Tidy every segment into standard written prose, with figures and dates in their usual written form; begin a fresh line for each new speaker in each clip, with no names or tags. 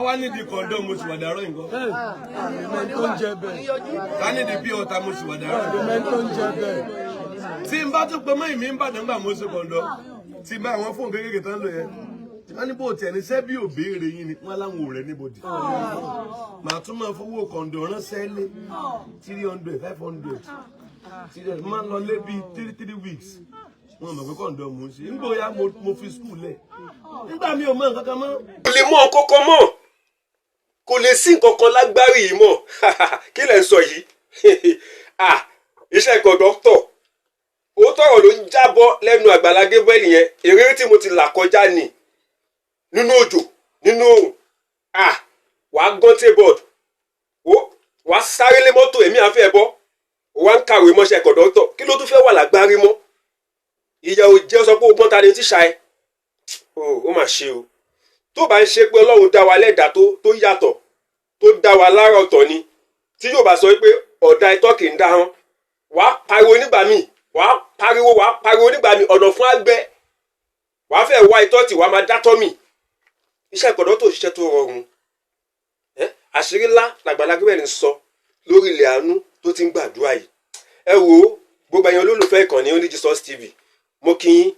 Wá nídìí condom, mo sì wà dàrọ́ nǹkan.
Àmì tó ń jẹ bẹ́ẹ̀.
Ká nídìí pure water, mo sì wà dàrọ́.
Àmì tó ń jẹ bẹ́ẹ̀.
Tí n bá tún pe mọ́ ìmí ń bàdàn gbà, mo ṣe condom. Tí n bá àwọn fóònù kékeré tán lò yẹn. Tí wọ́n ní bó tiẹ̀ ní sẹ́bí ò béèrè yín ni wọ́n láwọn ò rẹ̀ níbodì. Màá tún máa fowó condom ránṣẹ́ lé 300, 500. 300 máa ń lọ lé bíi 3 3 weeks. Wọ́n mọ̀ pé condom mò ń ṣe. Nígbà yá mo fi school lẹ̀. Nígbà mi ò mọ nǹkan kan mọ́.
Kò lè mọ nǹkan kan mọ́, kò lè sí nǹkan kan lágbárí yìí mọ́. Kí lẹ̀ ń sọ yìí? Ah, iṣẹ́ kọ̀dọ́tọ̀, òótọ́ ọ̀rọ̀ ló ń jábọ́ lẹ́nu Àgbàlá Gabriel yẹn. Ìrírí tí mo ti là kọjá ni nínú òjò, nínú òòrùn. Ah, wàá gán table, wàá sáré lé mọ́tò, èmi àfẹ́ bọ́, wàá ń kàwé mọ́ṣẹ́ kọ̀dọ́tọ̀. Kí ló tún fẹ́ wà lágbárí mọ́? Ìyà ò jẹ́ sọ pé o gbọ́n ta ni tíṣà ẹ. Ó mà ṣe o. Tó bá ń ṣe pé Ọlọ́run dá wa lẹ́dàá tó yàtọ̀, tó dá wa lára ọ̀tọ̀ ni, tí yóò bá sọ pé ọ̀dà itọ́ kì í dá hàn. Wàá pariwo nígbà míì, wàá pariwo, wàá pariwo nígbà míì, ọ̀nà fún àgbẹ̀, wàá fẹ́ wá itọ́ tì, wàá máa dátọ́ mì. Iṣẹ́ ìkọ̀dọ́ tó ṣiṣẹ́ tó rọrùn ẹ́, àṣírí ńlá làgbàlá Gabriel ń sọ lórí ilẹ̀ àánú tó ti ń gbàdúrà yìí. Ẹ wo gbogbo ẹ̀yin olólùfẹ́ ìkànnì Only Jesus TV, mo kí yín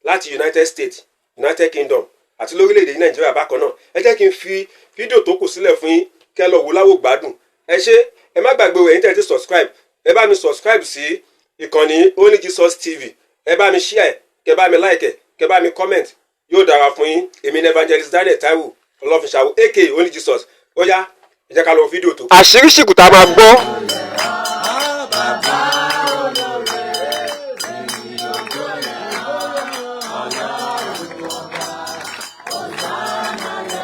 láti United States, United Kingdom àti lórílẹ̀‐èdè Nàìjíríà bákan náà. Ẹ jẹ́ kí n fi fídíò tó kù sílẹ̀ fún yín kẹ́ lọ wò láwò gbádùn. Ẹ ṣé. Ẹ má gbàgbé o, ẹ̀yin tẹ́ ẹ ti subscribe, ẹ bá mi subscribe sí ìkànnì Only Jesus TV. Ẹ bá mi share, kẹ́ bá mi like, kẹ́ bá mi comment. Yóò dára fún yín. Èmi ní Evangelist Daniel Taiwo Ọlọ́finṣàwò, aka Only Jesus. Ó yá, ẹ jẹ́ ká lọ fídíò tó. Àṣírí ṣìkùtà máa gbọ́.
Bàbá olóore, ìyìn ògo yẹ Ọlọ́run ọba, Hosanna yẹ.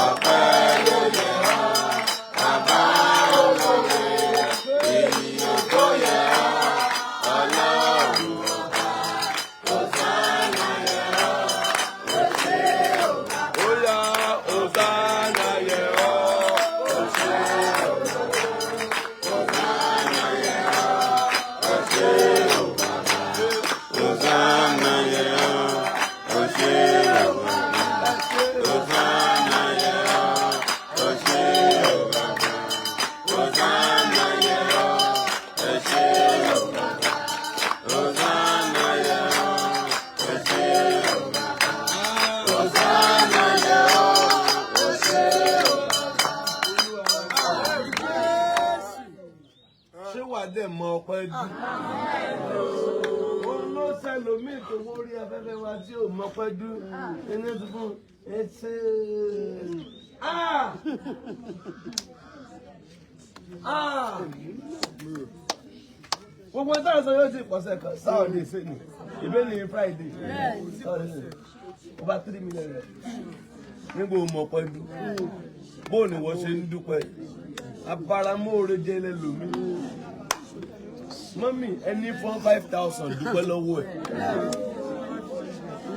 Ọpẹ́ ló yẹ ọ́, bàbá olóore, ìyìn ògo yẹ Ọlọ́run ọba, Hosanna yẹ ọ́. Ó yá, Hosanna yẹ ọ́. Hosanna yẹ ọ́, ó ṣé o bàbá. Hosanna yẹ ọ́, ó ṣé o bàbá. Hosanna yẹ ọ́, ó ṣé o bàbá. Hosanna yẹ ọ́, ẹ ṣé o bàbá. Hosanna yẹ ọ́, ẹ ṣé o bàbá. Hosanna yẹ ọ́, ó ṣé o bàbá. Ṣé wàá dẹ̀ mọ ọpẹ́ dùn? Òun ló ṣẹlòmíì tó wọ́n rí afẹ́fẹ́ wa tí ò mọpẹ́ dùn. Ẹni tó fún ẹsẹ̀. Ah! Ah! Gbogbo ẹ̀ta sọ yóò ti pọ̀sẹ̀ kan. Saturday ṣe ni ìbéèrè ní Friday. Saturday over 3 million rẹ̀. Nígbà ó mọpẹ́ dùn? Bóò ni wọ́n ṣe ń dúpẹ́? Abáramóore jẹ́ lẹ́lòmíì. Mọ́mì, ẹni fún 5,000, dúpẹ́ lọ́wọ́ ẹ̀.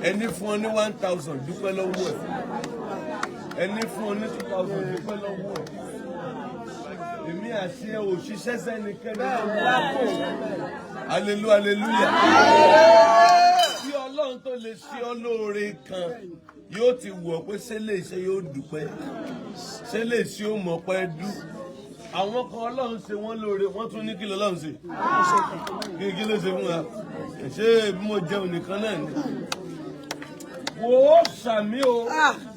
Ẹni fún ọ ní 1,000, dúpẹ́ lọ́wọ́ ẹ̀. Ẹni fún ọ ní 2,000, dúpẹ́ lọ́wọ́ ẹ̀. Èmi àti ẹ ò ṣiṣẹ́ sẹ́nikẹ́ni lápò. Hallelujah, hallelujah. Bí Ọlọ́run tó lè ṣe ọ lóore kan yóò ti wù ọ́ pé ṣé lè ṣe yóò dúpẹ́, ṣé lè ṣe ó mọ̀ pẹ́ dú. Àwọn kan, Ọlọ́run ṣe wọ́n lóore, wọ́n tún ní kí lọ́lọ́run ṣe, kí ló ṣe fún wa? Ṣé bí mo jẹun nìkan náà ni? Wò ó, sàmí o,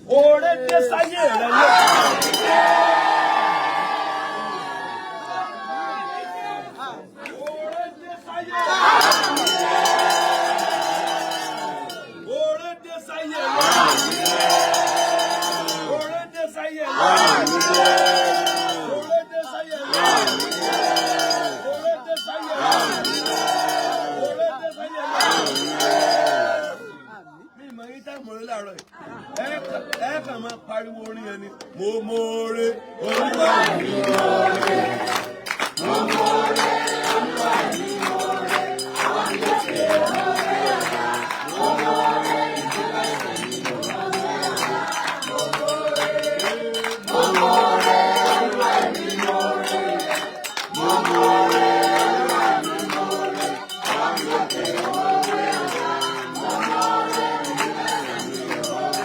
oore dé sáyé rẹ lọ. Oore dé sáyé rẹ. Oore dé sáyé rẹ. Oore dé sáyé rẹ. Oore dé sáyé rẹ. Oore dé sáyé rẹ. Oore dé sáyé rẹ. Mi ìmọ̀ yín tá mọ̀ láàárọ̀ yìí. Ẹ kàn máa pariwo orin yẹn ni. Mo mọ̀ọ́rẹ́ Olúwa mi mọ̀ọ́rẹ́. Mo mọ̀ọ́rẹ́ Olúwa mi mọ̀ọ́rẹ́. Àwọn lókè lókè ọ̀gá. Mo mọ̀ọ́rẹ́ ìdílé mi mọ̀ọ́rẹ́. Mo mọ̀ọ́rẹ́. Mo mọ̀ọ́rẹ́ Olúwa mi mọ̀ọ́rẹ́. Mo mọ̀ọ́rẹ́ Olúwa mi mọ̀ọ́rẹ́. Àwọn lókè lókè ọ̀gá. Mo mọ̀ọ́rẹ́ ìdílé mi mọ̀ọ́rẹ́.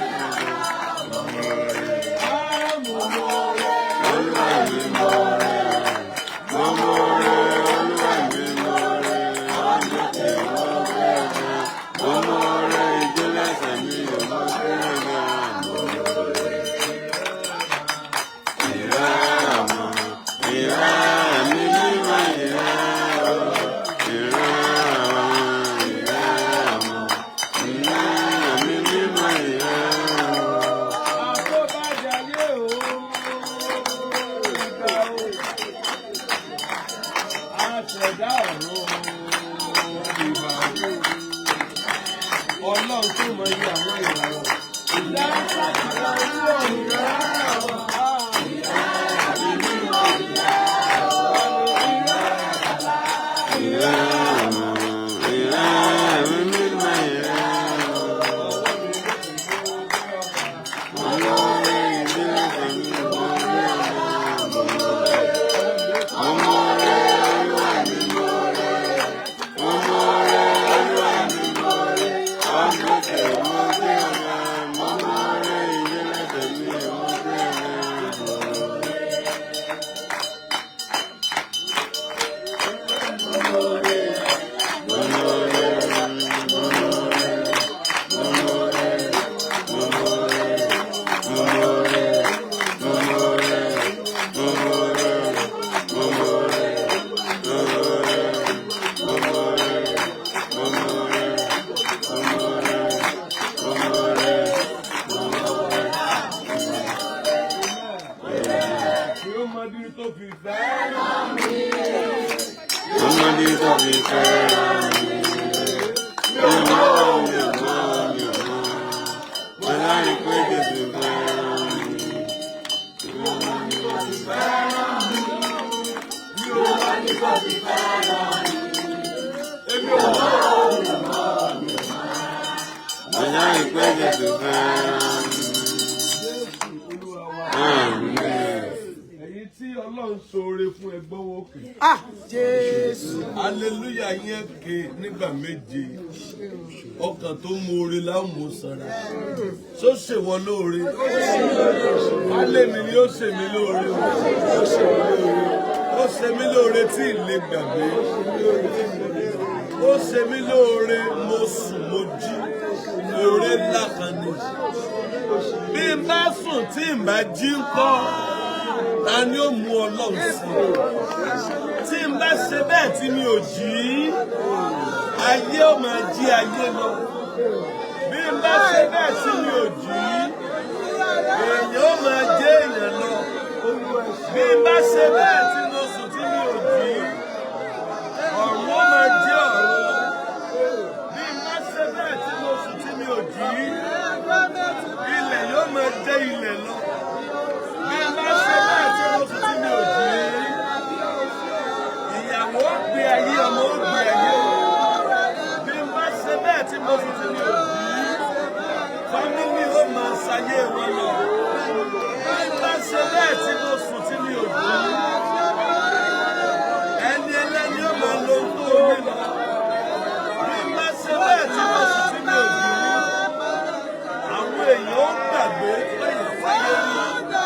Kí ó mọ bí tó fi fẹ́ràn mi.
Ọmọdé tó fi fẹ́ràn mi. Mi ò mọ̀, mi ò mọ̀, mi ò mọ̀. Mo lárí pé Jésù fẹ́ràn mi. Mo lárí pé Jésù fẹ́ràn mi.
Olúwa wa.
Àmín.
Ẹ̀yin tí Ọlọ́run ṣoore fún, ẹ gbọ́wọ́ òkè.
Ah, Jésù.
Hallelujah yẹn ké nígbà méje. Ọkàn tó mọ̀ọ́re láwọn mọ̀ sanra. Ṣó ṣèwọ lóore? Alẹ́ mi ni ó ṣe mí lóore o. Ó ṣe mí lóore tí ì lè gbàgbé. Ó ṣe mí lóore, mo sùn, mo jí. Oore ńlá kan ni. Bí n bá sùn tí n bá jí ń kọ́, ta ni ó mú Ọlọ́run sí? Tí n bá ṣe bẹ́ẹ̀ tí mi ò jí, ayé ó máa jí ayé lọ. Bí n bá ṣe bẹ́ẹ̀ tí mi ò jí, èèyàn ó máa jẹ́ èèyàn lọ. Bí n bá ṣe bẹ́ẹ̀ tí mo sùn tí mi ò jí, ọ̀run ó máa jẹ́ ọ̀run lọ. Bí n bá ṣe bẹ́ẹ̀ tí mo sùn tí mi ò jí, ilẹ̀ yóò máa jẹ́ ilẹ̀ lọ. Bí n bá ṣe bẹ́ẹ̀ tí mo sùn tí mi ò jí, ìyàwó ó gbé ayé, ọmọ ó gbé ayé o. Bí n bá ṣe bẹ́ẹ̀ tí mo sùn tí mi ò jí, family ó máa ṣayé wọn lọ. Bí n bá ṣe bẹ́ẹ̀ tí mo sùn tí mi ò jí, ẹni ẹlẹ́ni ó máa lo ohun tó ní lọ. Bí n bá ṣe bẹ́ẹ̀ tí mo sùn tí mi ò jí, àwọn èèyàn ó gbàgbé pé ìwáyé rí. Bí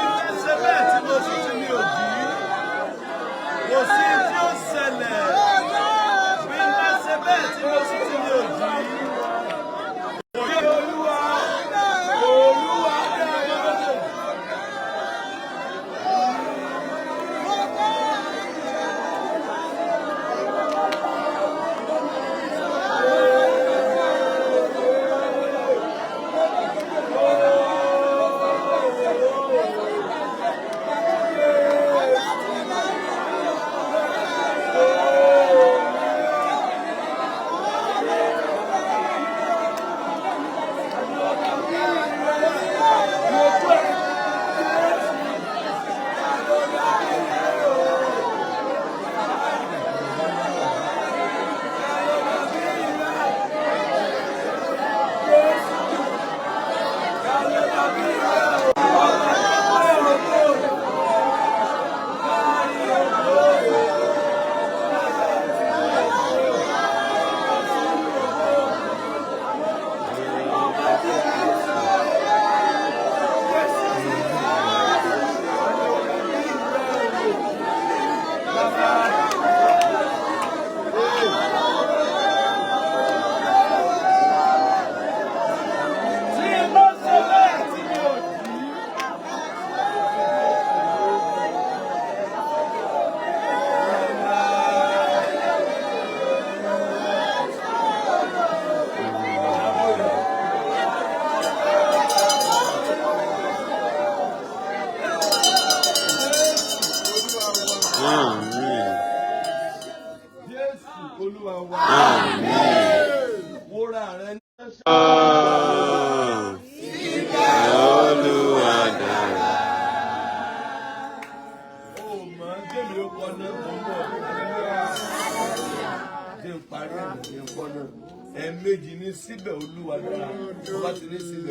n bá ṣe bẹ́ẹ̀ tí mo sùn tí mi ò jí, kò sí tí ó ṣẹlẹ̀. Bí n bá ṣe bẹ́ẹ̀ tí mo sùn tí mi ò jí, òye Olúwa, Olúwa dá.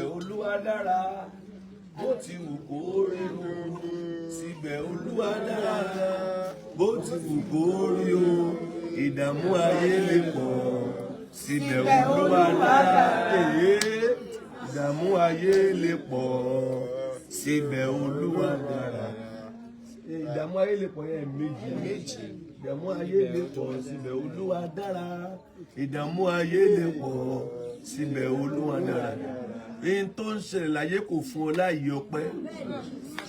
Síbẹ̀ Olúwa dára, bó ti wù kó rí o. Síbẹ̀ Olúwa dára, bó ti wù kó rí o. Ìdààmú ayé lè pọ̀, síbẹ̀ Olúwa dára. Èyí, ìdààmú ayé lè pọ̀, síbẹ̀ Olúwa dára. Ìdààmú ayé lè pọ̀ yẹn méjì. Ìdààmú ayé lè pọ̀, síbẹ̀ Olúwa dára. Ìdààmú ayé lè pọ̀, síbẹ̀ Olúwa dára. Ihun tó ń ṣẹlẹ̀ láyé kò fún ọ láàyè ọpẹ́,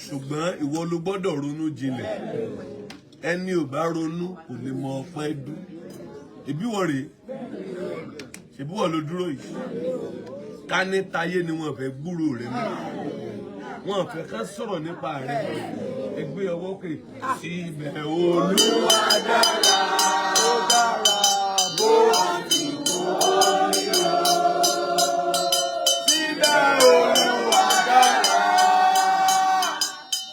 ṣùgbọ́n ìwọ ló gbọ́dọ̀ ronú jinlẹ̀. Ẹni ò bá ronú kò lè mọ ọpẹ́ dú. Ìbí wọ rèé, ṣèbí wọ ló dúró yìí. Ká ní tayé ni wọn fẹ́ gbúrò rẹ mọ́, wọn fẹ́ ká sọ̀rọ̀ nípa rẹ. Ẹgbẹ́ ọwọ́ kè, síbẹ̀ Olúwa dára, ó dára, bó ti wù ó rí o. Síbẹ̀ Olúwa dára,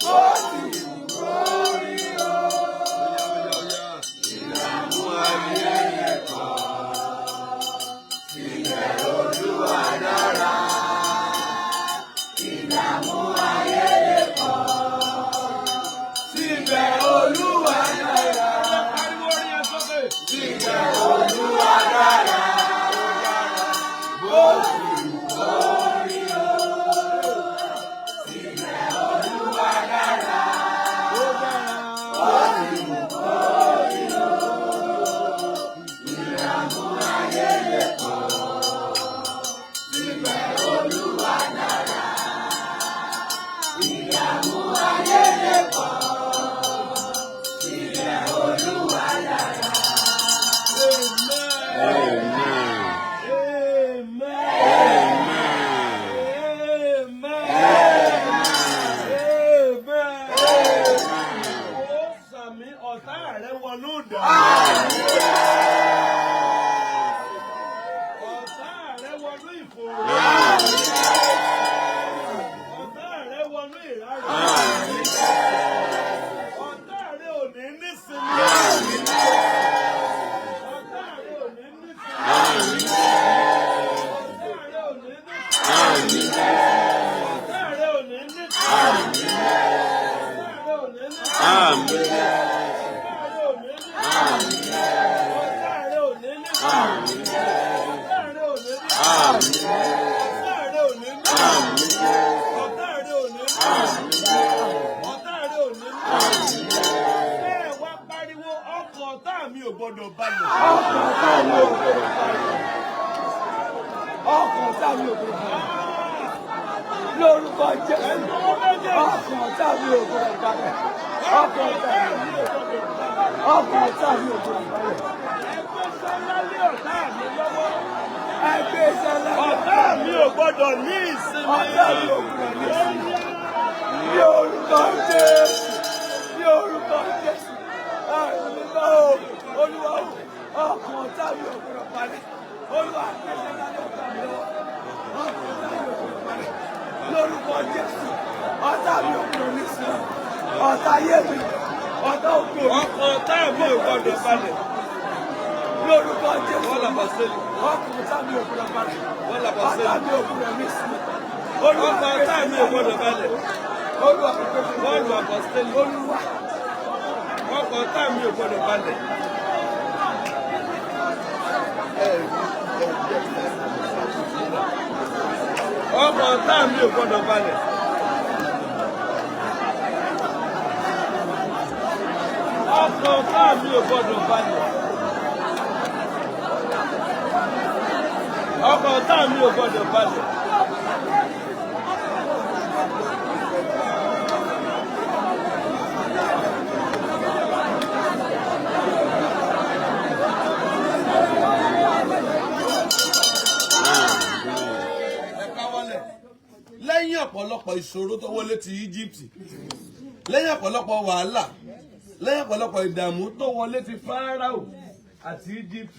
bó ti wù ó rí o. Ìdààmú ayé lè pọ̀, síbẹ̀ Olúwa dára. Ìdààmú ayé lè pọ̀, síbẹ̀ Olúwa dára. Pariwo orin ẹ̀ sókè. Síbẹ̀ Olúwa dára, ó dára, bó ti wù kó rí o. Síbẹ̀ Olúwa dára, ó dára, bó ti wù kó rí o. Ìdààmú ayé lè pọ̀, síbẹ̀ Olúwa dára. Ìdààmú ayé lè pọ̀, síbẹ̀ Olúwa dára. Amen.
Amen.
Amen.
Amen.
Amen. Amen. Ó sàmì, ọ̀tá rẹ̀ wọnú ìdààmú. Ọ̀tá rẹ̀ wọnú ìfòòró. Ọ̀tá rẹ̀ wọnú ìrarẹ̀. Ọ̀tá rẹ̀ ò ní nísinmi. Ọ̀tá rẹ̀ ò ní nísinmi. Ọ̀tá rẹ̀ ò ní nísinmi. Ọ̀tá rẹ̀ ò ní nísinmi. Ọ̀tá rẹ̀ ò ní nísinmi.
Àmín.
Ọ̀tá rẹ̀ ò ní nísinmi. Ọ̀tá rẹ̀ ò ní nísinmi. Ọ̀tá rẹ̀ ò ní nísinmi. Ọ̀tá rẹ̀ ò ní nísinmi. Ọ̀tá rẹ̀ ò ní nísinmi. Ọ̀tá rẹ̀ ò ní nísinmi. Ẹ wá pariwo, ọkàn ọ̀tá mi ò gbọ́dọ̀ balẹ̀.
Ọkàn ọ̀tá mi ò gbọdọ̀ balẹ̀. Ọkàn ọ̀tá mi ò gbọdọ̀ balẹ̀. Lórúkọ Jésù. Ọkàn ọ̀tá mi ò gbọdọ̀ balẹ̀. Ọkàn ọ̀tá mi ò gbọdọ̀ balẹ̀. Ọkàn ọ̀tá mi ò gbọdọ̀ balẹ̀.
Ẹgbẹ́ sẹ́lá lé ọ̀tá mi lọ́wọ́.
Ẹgbẹ́ ìṣẹ̀lẹ̀.
Ọ̀tá mi ò gbọ́dọ̀ ní ìsinmi.
Ọ̀tá mi ò gbọdọ̀ ní ìsinmi. Ní orúkọ Jésù. Ní orúkọ Jésù. Ẹ̀rù bá o. Olúwa o. Ọkàn ọ̀tá mi ò gbọdọ̀ balẹ̀. Olúwa, ẹgbẹ́ ìṣẹ̀lẹ̀ lé ọ̀tá mi lọ́wọ́. Ọkàn ọ̀tá mi ò gbọdọ̀ balẹ̀. Lórúkọ Jésù. Ọ̀tá mi ò gbọdọ̀ ní ìsinmi. Ọ̀tá ayé mi. Ọ̀tá ògo mi.
Ọkàn ọ̀tá mi ò gbọ́dọ̀ balẹ̀.
Lórúkọ Jésù.
Wọ́n làbà sẹ́lẹ̀.
Ọkàn ọ̀tá mi ò gbọdọ̀ balẹ̀.
Wọ́n làbà
Ọ̀tá
sẹ́lẹ̀.
mi ò gbọdọ̀ ní ìsinmi.
Ọkàn ọ̀tá mi ò gbọ́dọ̀ balẹ̀.
Olúwa,
Wọ́n lù àpọ́sítélì.
Olúwa.
Ọkàn ọ̀tá mi ò gbọ́dọ̀ balẹ̀. Ọkàn ọ̀tá mi ò gbọ́dọ̀ balẹ̀. Ọkàn ọ̀tá mi ò gbọ́dọ̀ balẹ̀. Ọkàn ọ̀tá mi ò gbọ́dọ̀ balẹ̀. Ẹ káwọ́lẹ̀. Lẹ́yìn ọ̀pọ̀lọpọ̀ ìṣòro tó wọlé ti Egypt, lẹ́yìn ọ̀pọ̀lọpọ̀ wàhálà, lẹ́yìn ọ̀pọ̀lọpọ̀ ìdààmú tó wọlé ti Fáráò àti Egypt,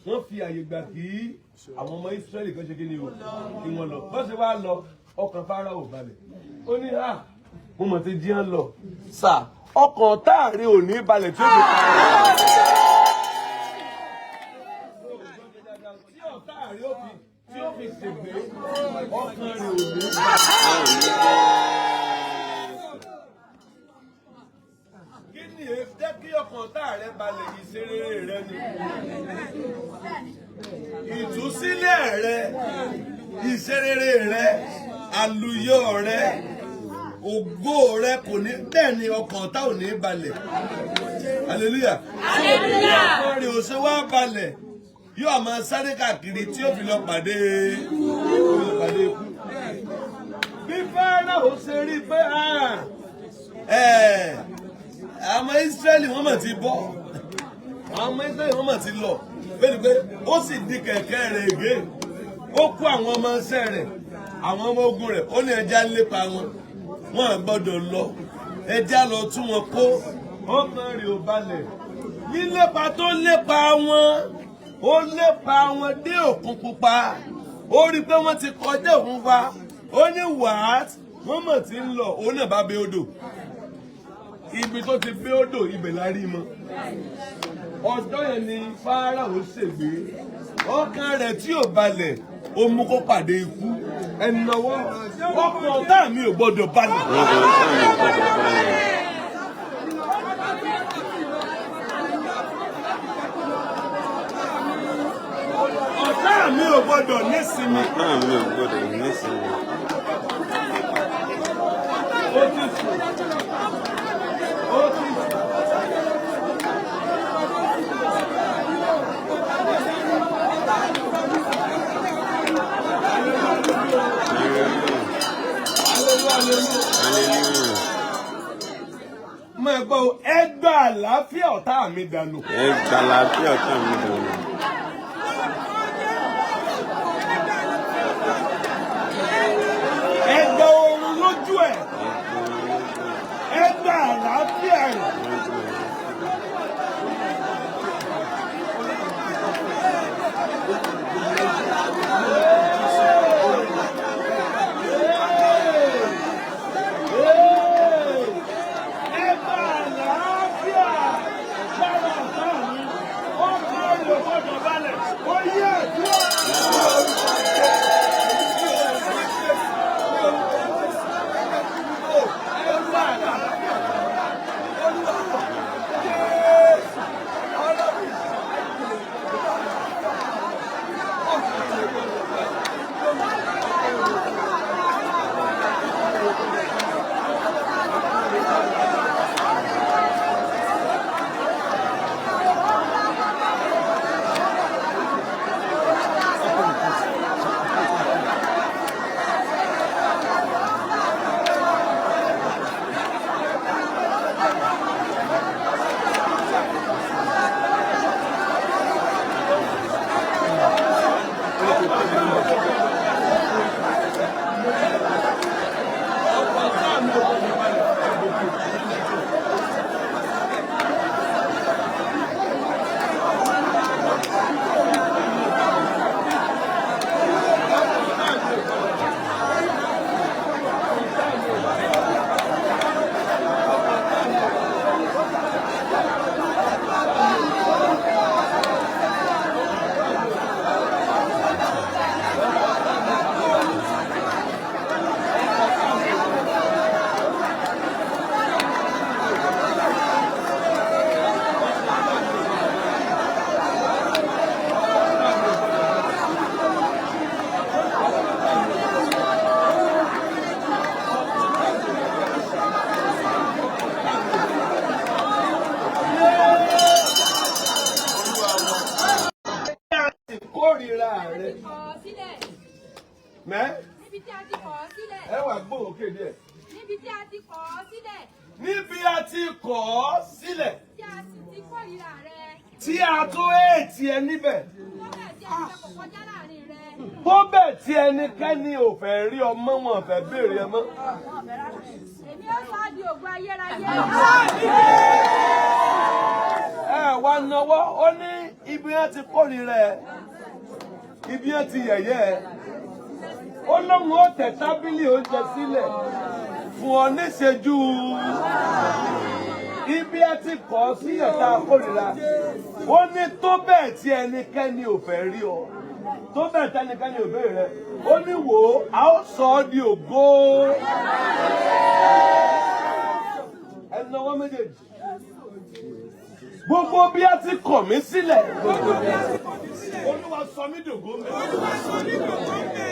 wọ́n fi àyè gbà kí àwọn ọmọ Ísírẹ́lì kan ṣe kí ni o, kí wọ́n lọ. Bọ́n ṣe wá lọ, ọkàn Fáráò balẹ̀. Ó ní, à mo mọ̀ ti jí án lọ sà, ọkàn táàrí ò ní balẹ̀ tí ó fi tí ọ̀tá rẹ̀ ó fi tí ó fi ṣègbè. Ọkàn Ọkàn rẹ̀ ò ní balẹ̀. Kí ni èé jẹ́ kí ọkàn ọ̀tá rẹ balẹ̀? Ìṣeré rẹ ni. Ìtúsílẹ̀ rẹ, ìṣerere rẹ, àlùyọ rẹ, ògo rẹ kò ní bẹ́ẹ̀ ni ọkàn ọ̀tá ò ní balẹ̀. Hallelujah. Ọkàn rẹ̀ ò ṣe wá balẹ̀, yóò máa sáré káàkiri tí ó fi lọ pàdé ikú. Bí Fáráò ṣe rí pé àwọn Ísírẹ́lì wọ́n mà ti bọ́, àwọn ọmọ Ísírẹ́lì wọ́n mà ti lọ, bẹ́ẹ̀ ni pé ó sì di kẹ̀kẹ́ rẹ̀ ègé, ó kó àwọn ọmọ iṣẹ́ rẹ̀, àwọn ọmọ ogun rẹ̀, ó ní ẹja lépa wọn, wọn à gbọ́dọ̀ lọ, ẹja lọ tún wọn kó. Ọkàn rẹ̀ ò balẹ̀. Lílépa tó lépa wọn, ó lépa wọn dé Òkun Pupa, ó rí i pé wọ́n ti kọjá òkun pupa, ó ní wàát, wọ́n mọ̀ tí ń lọ, òun náà bá bẹ odò. Ibi tó ti bẹ odò, ibẹ̀ la rí mọ́. Ọjọ́ yẹn ni Fáráò ṣègbé. Ọkàn rẹ̀ tí ò balẹ̀, ó mú kó pàdé ikú. Ẹnáwó, ọkàn ọ̀tá mi ò gbọ́dọ̀ balẹ̀.
Ọkàn ọ̀tá mi ò gbọ́dọ̀ balẹ̀.
Ọ̀tá mi ò gbọ́dọ̀ nísinmi.
Ọ̀tá mi ò gbọ́dọ̀ nísinmi.
Ó ti sùn. Ó ti sùn.
Hallelujah.
Hallelujah.
Hallelujah.
Máa gbọ́ o, ẹ gba àlàáfíà ọ̀tá mi dànù.
Ẹ gbà àlàáfíà ọ̀tá mi dànù.
Ẹ gba oorun lójú ẹ̀. Ẹ gba àlàáfíà rẹ̀. Ẹ gba àlàáfíà lára ọ̀tá mi. Ọkàn rẹ̀ ò gbọ́dọ̀ balẹ̀. Ó yẹ àdúrà. Kórìíra rẹ̀.
Kọ̀ ọ́ sílẹ̀.
Mẹ́
Níbi tí a ti kọ̀ ọ́ sílẹ̀.
ẹ wà gbóhùn òkè díẹ̀.
Níbi tí a ti kọ̀ ọ́ sílẹ̀.
Níbi a ti kọ̀ ọ́ sílẹ̀,
Tí a sì ti kórìíra rẹ.
tí a tó èètì ẹ níbẹ̀.
Tó bẹ́ẹ̀ tí ẹnìkan kò kọjá láàrin rẹ.
Tó bẹ́ẹ̀ tí ẹnikẹ́ni ò fẹ́ rí ọmọ, wọn fẹ́ béèrè ẹ mọ́.
Èmi ó sọ ọ́ di ògo ayérayé.
Ẹ wá nawọ́, ó ní ibi yẹn ti kórìíra ẹ, ibi yẹn ti yẹ̀yẹ́ ẹ. Ó lóun ó tẹ̀ tábìlì oúnjẹ sílẹ̀ fún ọ níṣejú ibi ẹ ti kọ̀ ọ́ sílẹ̀ tá a kórìíra. Ó ní tó bẹ́ẹ̀ tí ẹnikẹ́ni ò fẹ́ rí ọ, tó bẹ́ẹ̀ tí ẹnikẹ́ni ò béèrè rẹ. Ó ní wò ó, a ó sọ ọ́ di ògo. Ẹ nawọ́ méjèèjì. Gbogbo bí a ti kọ̀ mí sílẹ̀. Olúwa sọ mí dògo mẹ́.
Olúwa sọ mí dògo mẹ́.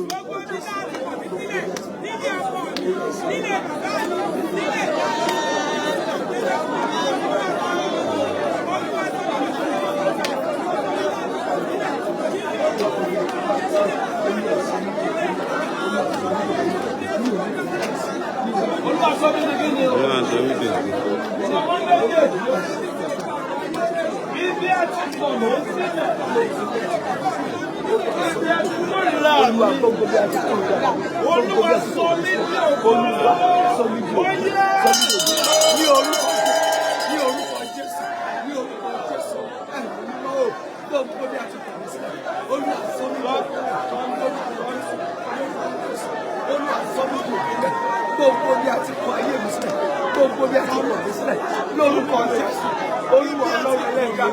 Gbogbo ibi tá a ti kọ̀ mí sílẹ̀, nílé ọkọ mi, nílé bàbá mi, nílé ìyá mi. Olúwa sọ mí dògo.
Olúwa sọ mí di kí ni o?
Olúwa sọ mí dògo.
Ọmọ méjèèjì. Ibi a ti kọ̀ mí sílẹ̀. Ibi a ti kórìíra mi. Olúwa sọ mí di ògo. Ó yá.
Ní orúkọ ní orúkọ Jésù, ní orúkọ Jésù, ẹ̀mí mímọ́ o, gbogbo bí a ti kọ̀ mí sílẹ̀, Olúwa sọ mí dògo. Lórúkọ Jésù, lórúkọ Jésù, Olúwa sọ mí dògo. Gbogbo bí a ti kọ̀ ayé mi sílẹ̀, gbogbo bí a ti kọ̀ mí sílẹ̀, lórúkọ Jésù, Olúwa Ọlọ́run ẹlẹ́ga,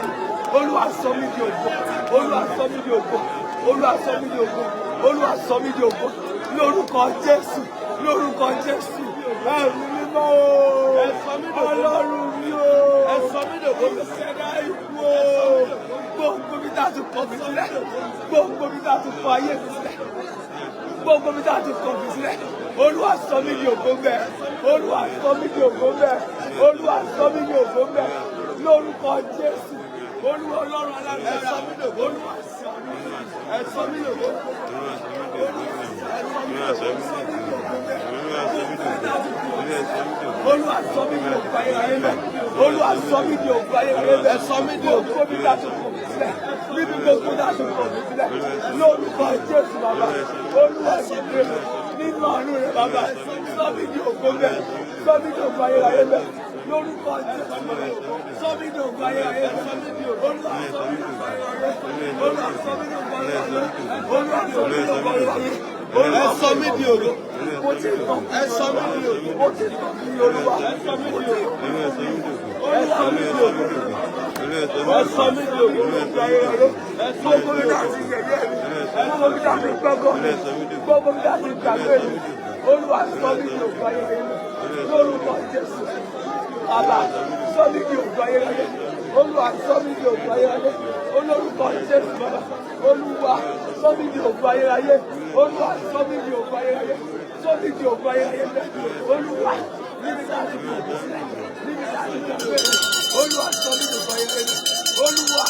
Olúwa sọ mí di ògo, Olúwa sọ mí di ògo, Olúwa sọ mí di ògo, Olúwa sọ mí di ògo, lórúkọ Jésù, lórúkọ Jésù, ẹ̀mí mímọ́ o,
Ẹ sọ mí dògo.
Ọlọ́run mi o,
Ẹ sọ mí dògo.
Ìṣẹ̀dá ikú o, gbogbo bí tá a ti kọ̀ mí sílẹ̀, gbogbo bí tá a ti kọ̀ ayé mi sílẹ̀, gbogbo bí tá a ti kọ̀ mí sílẹ̀, Olúwa sọ mí di ògo bẹ́ẹ̀, Olúwa sọ mí di ògo bẹ́ẹ̀, Olúwa sọ mí di ògo bẹ́ẹ̀, lórúkọ Jésù, Olúwa Ọlọ́run alágbára, Olúwa ṣàánú,
Ẹ sọ mí dògo.
Olúwa sọ mí dògo. Olúwa sọ mí dògo. Olúwa sọ mí dògo. Olúwa sọ mí dògo.
Olúwa sọ mí di ògo ayérayé bẹ́ẹ̀. Olúwa sọ mí di ògo ayérayé bẹ́ẹ̀.
Ẹ sọ mí di ògo.
Gbogbo bí tá a ti kọ̀ mí sílẹ̀, níbi gbogbo tá a ti kọ̀ mí sílẹ̀, lórúkọ Jésù bàbá, Olúwa dìde nínú àánú rẹ̀ bàbá, sọ mí di ògo bẹ́ẹ̀, sọ mí di ògo ayérayé bẹ́ẹ̀, lórúkọ Jésù bàbá, sọ mí di ògo ayérayé bẹ́ẹ̀, Olúwa sọ mí di ògo ayérayé, Olúwa sọ mí di ògo ayérayé, Olúwa sọ mí di ògo ayérayé,
Ẹ sọ mí di ògo.
Mo ti tàn,
Ẹ sọ mí di ògo.
mo ti tàn kí Olúwa,
Ẹ sọ mí di ògo.
Olúwa sọ mí dògo.
Ẹ sọ mí di ògo.
Olúwa
Ẹ sọ mí di ògo. Ẹ sọ mí
Gbogbo
di
mi
ògo.
láti yẹ̀yẹ́ mi, gbogbo mi láti gbọ́gọ́ mi, gbogbo mi láti gbàgbé mi, Olúwa sọ mí di ògo ayérayé lórúkọ Jésù. Bàbá sọ mí di ògo ayérayé, Olúwa sọ mí di ògo ayérayé, olórúkọ Jésù bàbá, Olúwa sọ mí di ògo ayérayé, Olúwa sọ mí di ògo ayérayé, sọ mí di ògo ayérayé, Olúwa níbi tá a ti kọ̀ mí sílẹ̀, níbi tá a ti gbàgbé mi, Olúwa sọ mí di ògo ayérayé, Olúwa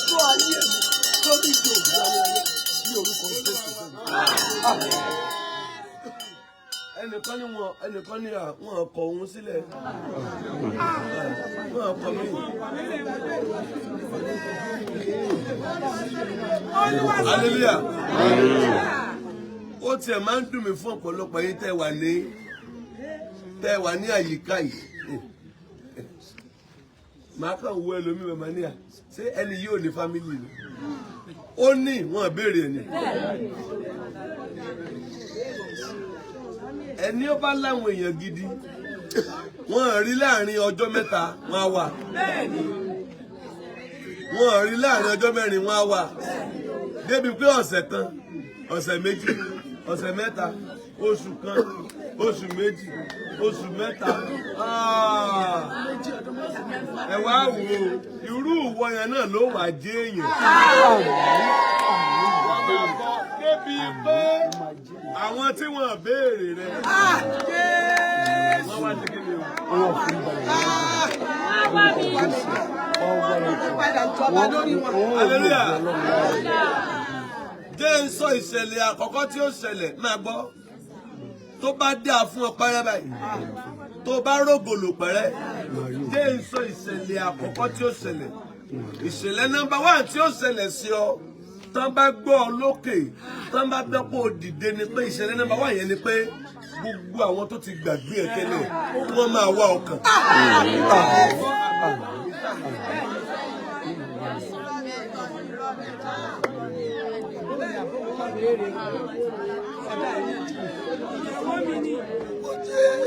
sọ ayé mi, sọ mí di ògo ayérayé ní orúkọ Jésù. Àmín.
Ẹnìkan ní wọn, ẹnìkan ní à wọn kọ òun sílẹ̀, wọn kọ mí.
Olúwa sọ mí
Hallelujah. Ó tiẹ̀ máa ń dùn mí fún ọ̀pọ̀lọpọ̀ yín tẹ́ wà ní àyíká yìí. Màá kàn wo ẹlòmíì, màmá ní à, ṣé ẹni yóò ní family ni? Ó ní wọn béèrè ẹni. Ẹni ó bá láwọn èèyàn gidi, wọn rí láàrin ọjọ́ 3 wọn á wà. Wọn rí láàrin ọjọ́ 4 wọn á wà. Débi pé ọ̀sẹ̀ kan, ọ̀sẹ̀ 2, ọ̀sẹ̀ 3, oṣù kan, oṣù 2, oṣù 3. Ẹ wá wò ó, irú ìwọ yẹn náà ló wà jẹ́ èèyàn. Débi pé àwọn tí wọ́n béèrè rẹ̀, wọ́n wá sí kí ni o?
Padà jọba lórí wọn.
Hallelujah. Jẹ́ ń sọ ìṣẹ̀lẹ̀ àkọ́kọ́ tí ó ṣẹlẹ̀, máa gbọ́. Tó bá dáa fún ọ pẹ́rẹ́ báyìí, tó bá rògbòlò pẹ́rẹ́, jẹ́ ń sọ ìṣẹ̀lẹ̀ àkọ́kọ́ tí ó ṣẹlẹ̀. Ìṣẹ̀lẹ̀ number 1 tí ó ṣẹlẹ̀ sí ọ, tán bá gbọ́ ọ lókè, tán bá gbọ́ pé o dìde ni pé ìṣẹ̀lẹ̀ number 1 yẹn ni pé gbogbo àwọn tó ti gbàgbé ẹ tẹ́lẹ̀, wọ́n máa wá ọkàn.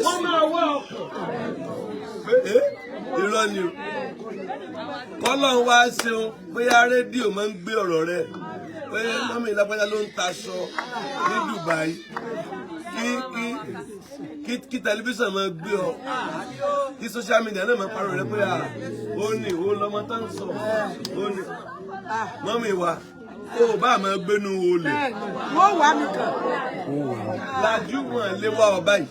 Wọ́n máa wá ọkàn. Irọ́ ni o. Kọ́lọ́n wá ṣeun bóyá rédíò máa ń gbé ọ̀rọ̀ rẹ. Pé mọ́mí lágbájá ló ń taṣọ ní Dubai, kí kí kí kí tẹlifíṣàn máa gbé ọ, kí social media náà máa parọ́ rẹ pé à ó ní ó lọ́mọ tá ń sọ, ó ní mọ́mí wa ó bá máa gbénu olè.
Wọ́n wà mí kàn.
Lajú wọn lé wá ọ báyìí,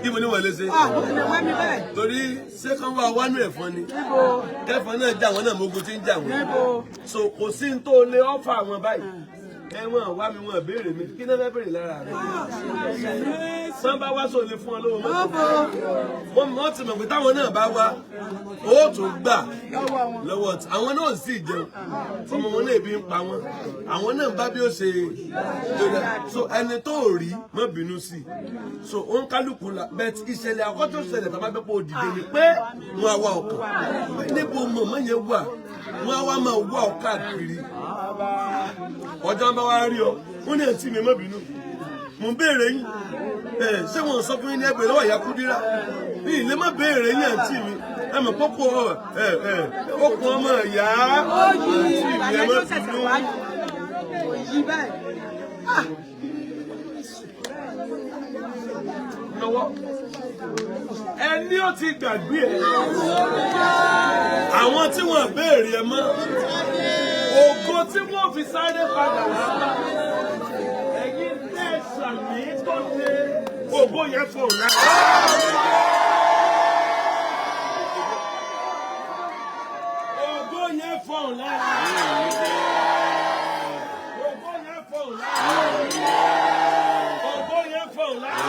kí mo ní wọn lè ṣe.
Ah, wọ́n lè wá mi bẹ́ẹ̀.
Torí ṣé kán wá wánú ẹ̀fọn ni?
Níbo?
Kẹfọn náà já wọn náà mogun tí ń jà wọn.
Níbo?
So kò sí ní tó lé ọ́fà wọn báyìí. Ẹ wọn wá mi, wọn béèrè mi, kí náà fẹ́ béèrè lára rẹ? Sán bá wá sóò lè fún ọ lówó mọ́tò.
Níbo?
Wọ́n ti mọ̀ pé táwọn náà bá wá, ó tún gbà lọ́wọ́ àwọn náà sì jẹun, ọmọ wọn náà ebi ń pa wọn, àwọn náà bá bí ó ṣe. So ẹni tó rí má bínú sí i. So ó ń kálukú la bẹ́ẹ̀. Ìṣẹ̀lẹ̀ àkọ́kọ́ tó ṣẹlẹ̀ tàbá bẹ́ẹ̀ pé ó dìde ni pé wọ́n á wá ọkàn níbo mọ̀mọ́ yẹn wà, wọ́n á wá máa wá ọ káàkiri. Ọjọ́ bá wá rí ọ, wọ́n ní àǹtí mi, má bínú, mò ń béèrè yín. Ẹ ṣé wọn sọ fún yín ní ẹgbẹ́ lọ́wọ́ ìyá Kúdírà ní ilé má béèrè yín, àǹtí mi, ẹ mọ̀ pọ́pọ́ ẹ ẹ okùn ọmọ ìyá, àǹtí mi, ẹ má bínú.
Òyì báyìí.
Lọ́wọ́ ẹni ó ti gbàgbé ẹ, àwọn tí wọ́n béèrè ẹ mọ́, ògo tí wọ́n fi sáré padà wá bá ẹ̀yin tẹ́ sàmì tó lé, ògo yẹn fò náà. Ògo yẹn fò lára. Ògo yẹn fò lára. Ògo yẹn fò lára.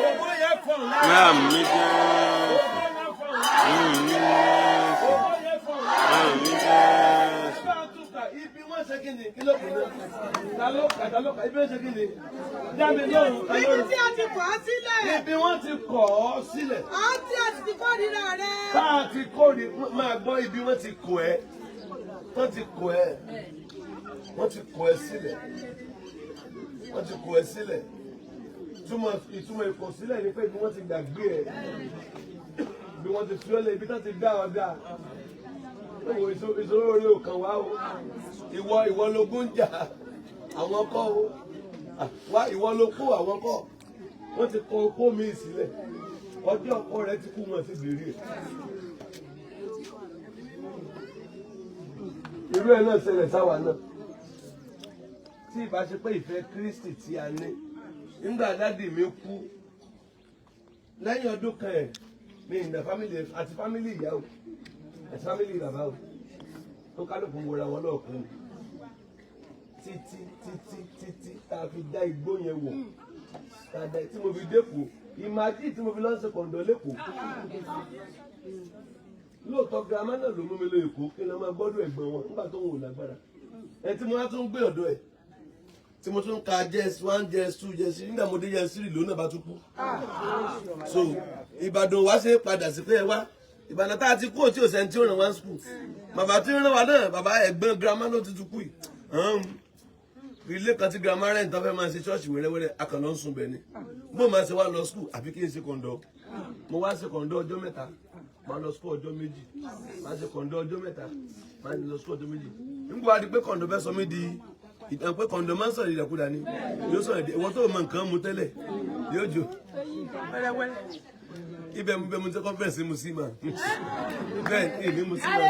Ògo yẹn fò lára.
Àmín Jésù.
Ògo yẹn fò lára.
Àmín Jésù.
Ògo yẹn fò lára.
Àmín Jésù.
Bá a tún kà, ibi wọ́n ṣe kí ni? Kí ló kù náà? Ta ló kà? Ta ló kà? Ibi wọ́n ṣe kí ni? Dábì lóhùn, ta ló
Ibi tí a ti kọ̀ ọ́ sílẹ̀.
Ibi wọ́n ti kọ̀ ọ́ sílẹ̀.
Àti a ti kórìíra rẹ.
Tá a ti kórè, máa gbọ́, ibi wọ́n ti kọ̀ ẹ́. Wọ́n ti kọ̀ ẹ́. Wọ́n ti kọ̀ ẹ́ sílẹ̀. Wọ́n ti kọ̀ ẹ́ sílẹ̀. Ìtumọ̀ ìkọ̀sílẹ̀ ni pé ibi wọ́n ti gbàgbé ẹ̀. Ibi wọ́n ti fi ọ́ lé, ibi tá ti dá ọ dá. Owó ìṣòro orí ò kàn wá o. Ìwọ lógún jà, àwọn kọ́ o. Wá, ìwọ ló kó, àwọn kọ́. Wọ́n ti kọ okó mi sílẹ̀. Ọjọ́ ọkọ rẹ ti kú, wọn ti bèrè ẹ̀. Irú ẹ̀ náà ṣẹlẹ̀ sáwa náà. Tí ìbá ṣe pé ìfẹ́ Kristi tí a ní. Nígbà daddy mi kú, lẹ́yìn ọdún kan ẹ̀ ní ìgbà family àti family ìyá o àti family bàbá o tó kálukú ń wọra wọn lọ́ọ̀kan ni. Títí títí títí tá a fi dá igbó yẹn wọ̀, tá a dá tí mo fi dẹ́kọ̀ ìmájì, tí mo fi lọ́ọ́ ṣe kọ̀ǹdọ̀ lẹ́kọ̀ọ́. Lóòótọ́, girama náà ló mú mi lọ Èkó kí n lọ máa gbọ́dọ̀ ẹ̀gbọ́n wọn nígbà tó ń wò lágbára ẹ, tí mo wá tún gbé ọ̀dọ̀ ẹ̀, tí mo tún ka JS 1, JS 2, JS 3. Nígbà mo dé JS 3, lónà náà bá tún kú. So Ìbàdàn wá ṣe é padà sí pé ẹ wá Ìbàdàn tá a ti kú, tí ò sẹ́ni tí ó ràn wá school. Bàbá tí ó ràn wá náà, bàbá ẹ̀gbọ́n girama ló ti tún kú yìí. Ilé kan tí girama rẹ̀ ń tán fẹ́ máa ṣe ṣọ́ọ̀ṣì wẹ́rẹ́wẹ́rẹ́, akànlọ́ ń sùn bẹ̀ ni. Bó máa ṣe wá lọ school, àbí kí n ṣe kọ̀ǹdọ̀? Mo wá ṣe kọ̀ǹdọ̀ ọjọ́ 3, máa lọ school ọjọ́ 2, máa ṣe kọ̀ǹdọ̀ ọjọ́ 3, máa lọ school ọjọ́ 2. Nígbà wá di pé kọ̀ǹdọ̀ fẹ́ sọ mí di ìtàn, pé kọ̀ǹdọ̀ máa ń sọ̀rọ̀ ìdàkudà ni, yóò sọ̀rọ̀ ìwọ tó mọ nǹkan mu tẹ́lẹ̀ yóò jò ibẹ̀ mu bẹ́ẹ̀ mu tẹ́ conference mu sí ma bẹ́ẹ̀ èmi mu sí ma.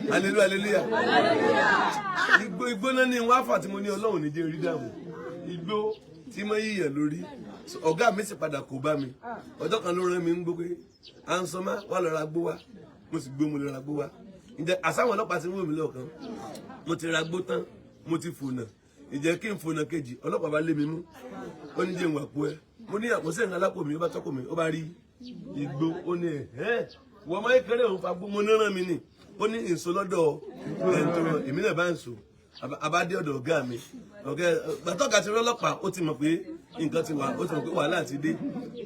Hallelujah, hallelujah. Igbó, igbó náà ní wá fà tí mo ní Ọlọ́run ní jẹ́ rí dààmú igbó tí mo yíyàn lórí. Ọ̀gá mi sì padà kó bá mi. Ọjọ́ kan ló rán mi ń gbó pé à ń sọmá wà lọ́ra gbó wá. Mo sì gbó, mo lọ́ra gbó wá. Ǹjẹ́ àsáwọn ọlọ́pàá ti ń wò mí lọ́ọ̀kan? Mo ti ra gbó tán, mo ti fònà. Ìjẹ́ kí n fònà kejì, ọlọ́pàá bá lé mi mú. Ó ní jẹ́ ìwà pọ̀ ẹ́. Mo ní àpò sẹ́yìn alápò mi. Ó bá tọ́kọ̀ mi, ó bá rí igbó, ó ní ẹ̀ ẹ́ wọ́n máa ń kéré òun fa gbó. Mo ní rán mi ni. Ó ní ìṣó lọ́dọ̀ ẹ̀ ń tọrọ, èmi náà bá ń sọ abádé ọ̀dọ̀ ọ̀gá mi. Ọ̀gá gbàtọ́gà ti rí ọlọ́pàá, ó ti mọ̀ pé nǹkan ti wà, ó ti mọ̀ pé wàhálà ti dé.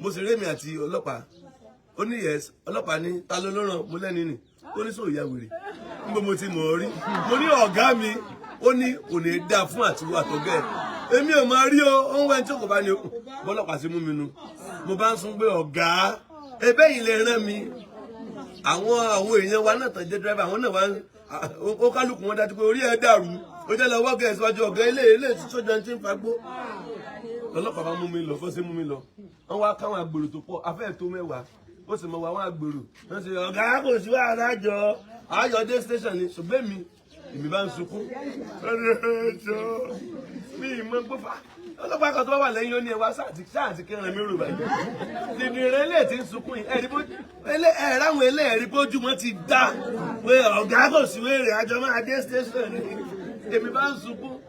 Mo sì rí èmi àti ọlọ́pàá. Ó ní yes. Ọlọ́pàá ní ta ló ló ràn? Mo lẹ́ni nì. Ó ní sóò ya wèrè níbo mo ti mọ̀ ọ́ rí? Mo ní ọ̀gá mi. Ó ní kò ní dáa fún àtiwọ́ àtọ̀gẹ́ ẹ̀, èmi ò máa rí o. Ó ń wá ẹni tí kò bá ní bọ́lọ́pàá sí mú mi nu. Mo bá ń sún pé ọ̀gá ẹbẹ́ yìí lè rán mi. Àwọn èèyàn wa náà tàn jẹ́ dírẹ́fà, àwọn náà wá ń Ó kálukú wọn dájú pé orí ẹ dàrú, ó jẹ́ lọ wọ́gẹ̀ síwájú ọ̀gá ilé ilé sójà tí ń fagbó. Ọlọ́pàá bá mú mi lọ, fọ́sẹ́ mú mi lọ. Wọ́n wá káwọn agbèrò tó pọ̀, afẹ́ tó 10, ó sì mọ àwọn agbèrò. Wọ́n sì ọ̀gá kò sí wàhálà jọ ayọ̀dé station ni, ṣùgbọ́n èmi bá ń sunkún. Ẹjọ́ mi ìmọ̀ gbófà. Ọlọ́pàá kan tó bá wà lẹ́yìn ó ní ẹwà sáàtì kẹrin mi rò báyìí. Dìdìrín ilé tí ń sunkún yìí, ẹ̀rí bó ẹ̀ráwọn ilé ẹ̀rí bójúmọ́ ti dá pé ọ̀gá kò sí wèrè àjọ máa dé station ni. Èmi bá ń sunkún,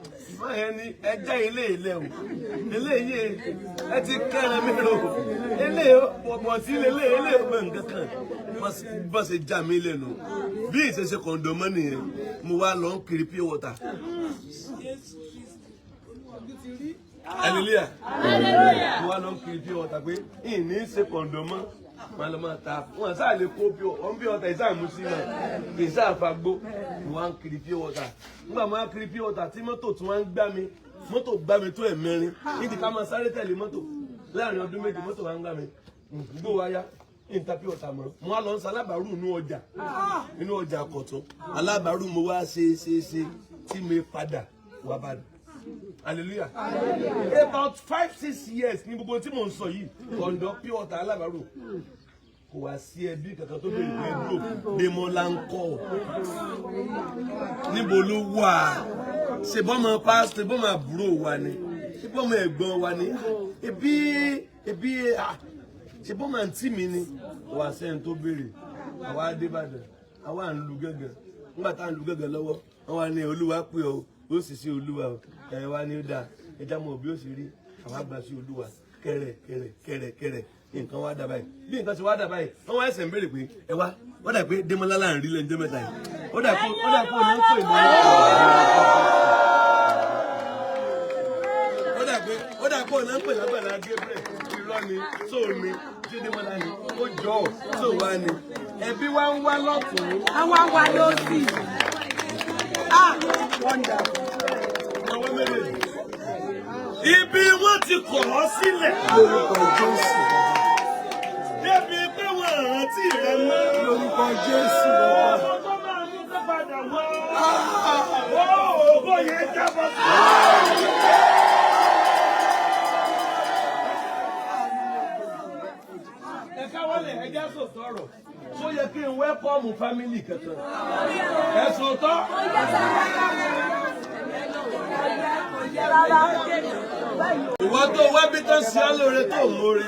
máa yẹn ni ẹjẹ́ ilé ilẹ̀ o. Ilé yìí ẹ ti kẹrin mi rò. Ilé pọ̀pọ̀ sí ilé ilé ọmọ nǹkan kan. Bọ́ ṣe já mi lẹ́nu. Bí ìṣẹ̀ṣe kọ̀ǹdọ̀ mọ́ nìyẹn, mo wá lọ ń kiri pure water. Hallelujah. Mo wá lọ ń kiri pure water pé ìní ṣe kọ̀ǹdọ̀ mọ́. Màá lọ máa ta. Wọ́n sáà lè kó pure water ìsáà mú sí náà. Ìsáà fagbó. Mo wá ń kiri pure water. Nígbà mo wá ń kiri pure water tí mọ́tò tún wá ń gbá mi. Mọ́tò gbá mi tó 4. Níbi ká máa sáré tẹ̀lé mọ́tò. Láàárín ọdún 2 mọ́tò wá ń gbá mi. Gbó wa yá. Ìta pure water mọ́. Mo wá lọ ń sa alábàárù inú ọjà. Inú ọjà Kọ̀tún. Alábàárù mo wá ṣe tí mi padà wá bá dùn. Hallelujah. About 5-6 years ni gbogbo tí mò ń sọ yìí. Kọ̀ǹdọ̀ pure water alábàárù. Kò wá sí ẹbí kankan tó béèrè pé dúró Démọ́lá ń kọ́. Níbo ló wà? Ṣé bọ́mọ pásítọ̀, bọ́mọ àbúrò wa ni? Ṣé bọ́mọ ẹ̀gbọ́n wa ni? Ebi ṣe bọ́mọ àǹtí mi ni? Kò wá sẹ́ni tó béèrè. Àwa dé Ìbàdàn, àwa ń lu gángan. Nígbà tá à ń lu gángan lọ́wọ́, wọ́n wá ní Olúwa pé o, ó sì sí Olúwa o. Ẹ wá ní ó dáa, ẹja mọ̀ bí ó sì rí. Àwa gbà sí Olúwa kẹrẹ kẹrẹ kẹrẹ kẹrẹ. Nǹkan wá dà báyìí. Bí nǹkan ṣe wá dà báyìí, wọ́n wá ẹsẹ̀ ń béèrè pé ẹ wá, ó dà pé Démọ́lá là ń rí lẹ́nu jẹ́ mẹ́ta yìí. Ó dà pé ó dà pé òun ń pè ní. Ó dà pé òun ń pè lágbàlá Gabriel. Irọ́ ni, tó ni, ṣé Démọ́lá ni, ó jọ ọ́, tó wá ni. Ẹbí wa ń wá lọ́tùn-ún.
Àwa wà lósì. Ah, wonderful.
Àwọn méjèèjì. Ibi wọ́n ti kọ̀ ọ́ sílẹ̀.
Lórúkọ Jésù.
Débi pé wọ́n rántí rẹ mọ́.
Lórúkọ Jésù.
Ọmọ tó máa mú kó padà wá. Ó ògo yẹn jábọ́ sí. Ẹ káwọ́lẹ̀ ẹja sòtọ́ ọ̀rọ̀. Ṣó yẹ kí n wẹ́kọ̀mù fámìlì kankan? Ẹ sòtọ́. Ìwọ tó wá bí tán sí ọ lóore tó mórè.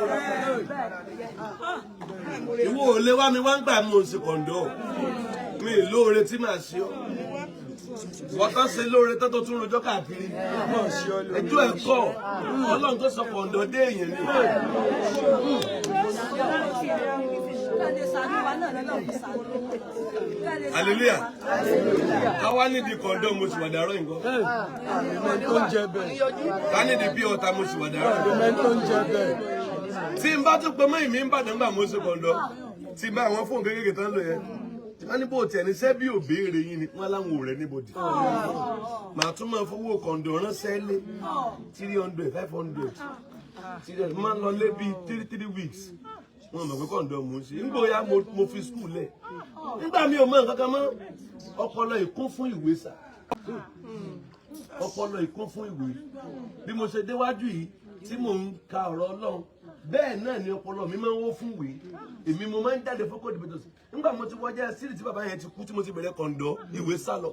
Ìwọ ò lè wá mi wá ń gbà mí òsì kọ̀ǹdọ̀. Mi lóore tí màá ṣe ọ́. Ìwọ tán ṣe lóore tán tó tún rojọ́ káàkiri. Ẹjọ́ ẹ̀ kọ́, Ọlọ́run tó sọ kọ̀ǹdọ̀ dé èèyàn ni. Hallelujah. Káwá nídìí kọ̀ǹdọ̀ mo sì wà dàrọ́ nǹkan.
Àmì tó ń jẹ bẹ́ẹ̀.
Ká nídìí bí ọ̀tá mo sì wà dàrọ́.
Àmì tó ń jẹ bẹ́ẹ̀.
Tí n bá tún pe mọ́ ìmí ń bàdàn gbà mo ṣe kọ̀ǹdọ̀. Tí n bá àwọn fóònù kékeré tán lò yẹn. Tí wọ́n ní bó tiẹ̀ ní sẹ́bí ò béèrè yín ni wọ́n láwọn ò rẹ̀ níbodì. Màá tún máa fowó kọ̀ǹdọ̀ ránṣẹ́ lé 300, 500. 300 máa ń lọ lé bíi 3 weeks. Wọ́n mọ̀ pé kọ̀ǹdọ̀ mò ń ṣe. Nígbà yá mo fi skul lẹ̀. Nígbà mi ò mọ nǹkan kan mọ́. Ọpọlọ ìkún fún ìwé sà. Ọpọlọ ìkún fún ìwé. Bí mo ṣe déwájú yìí tí mò ń ka ọ̀rọ̀ Ọlọ́run, bẹ́ẹ̀ náà ni ọpọlọ mi máa ń wó fún ìwé. Èmi mo máa ń jáde fún kóòdù bẹ́tọ̀ sí. Nígbà mo ti wọjá sílì tí bàbá yẹn ti kú tí mo ti bẹ̀rẹ̀ kọ̀ǹdọ̀, ìwé sá lọ.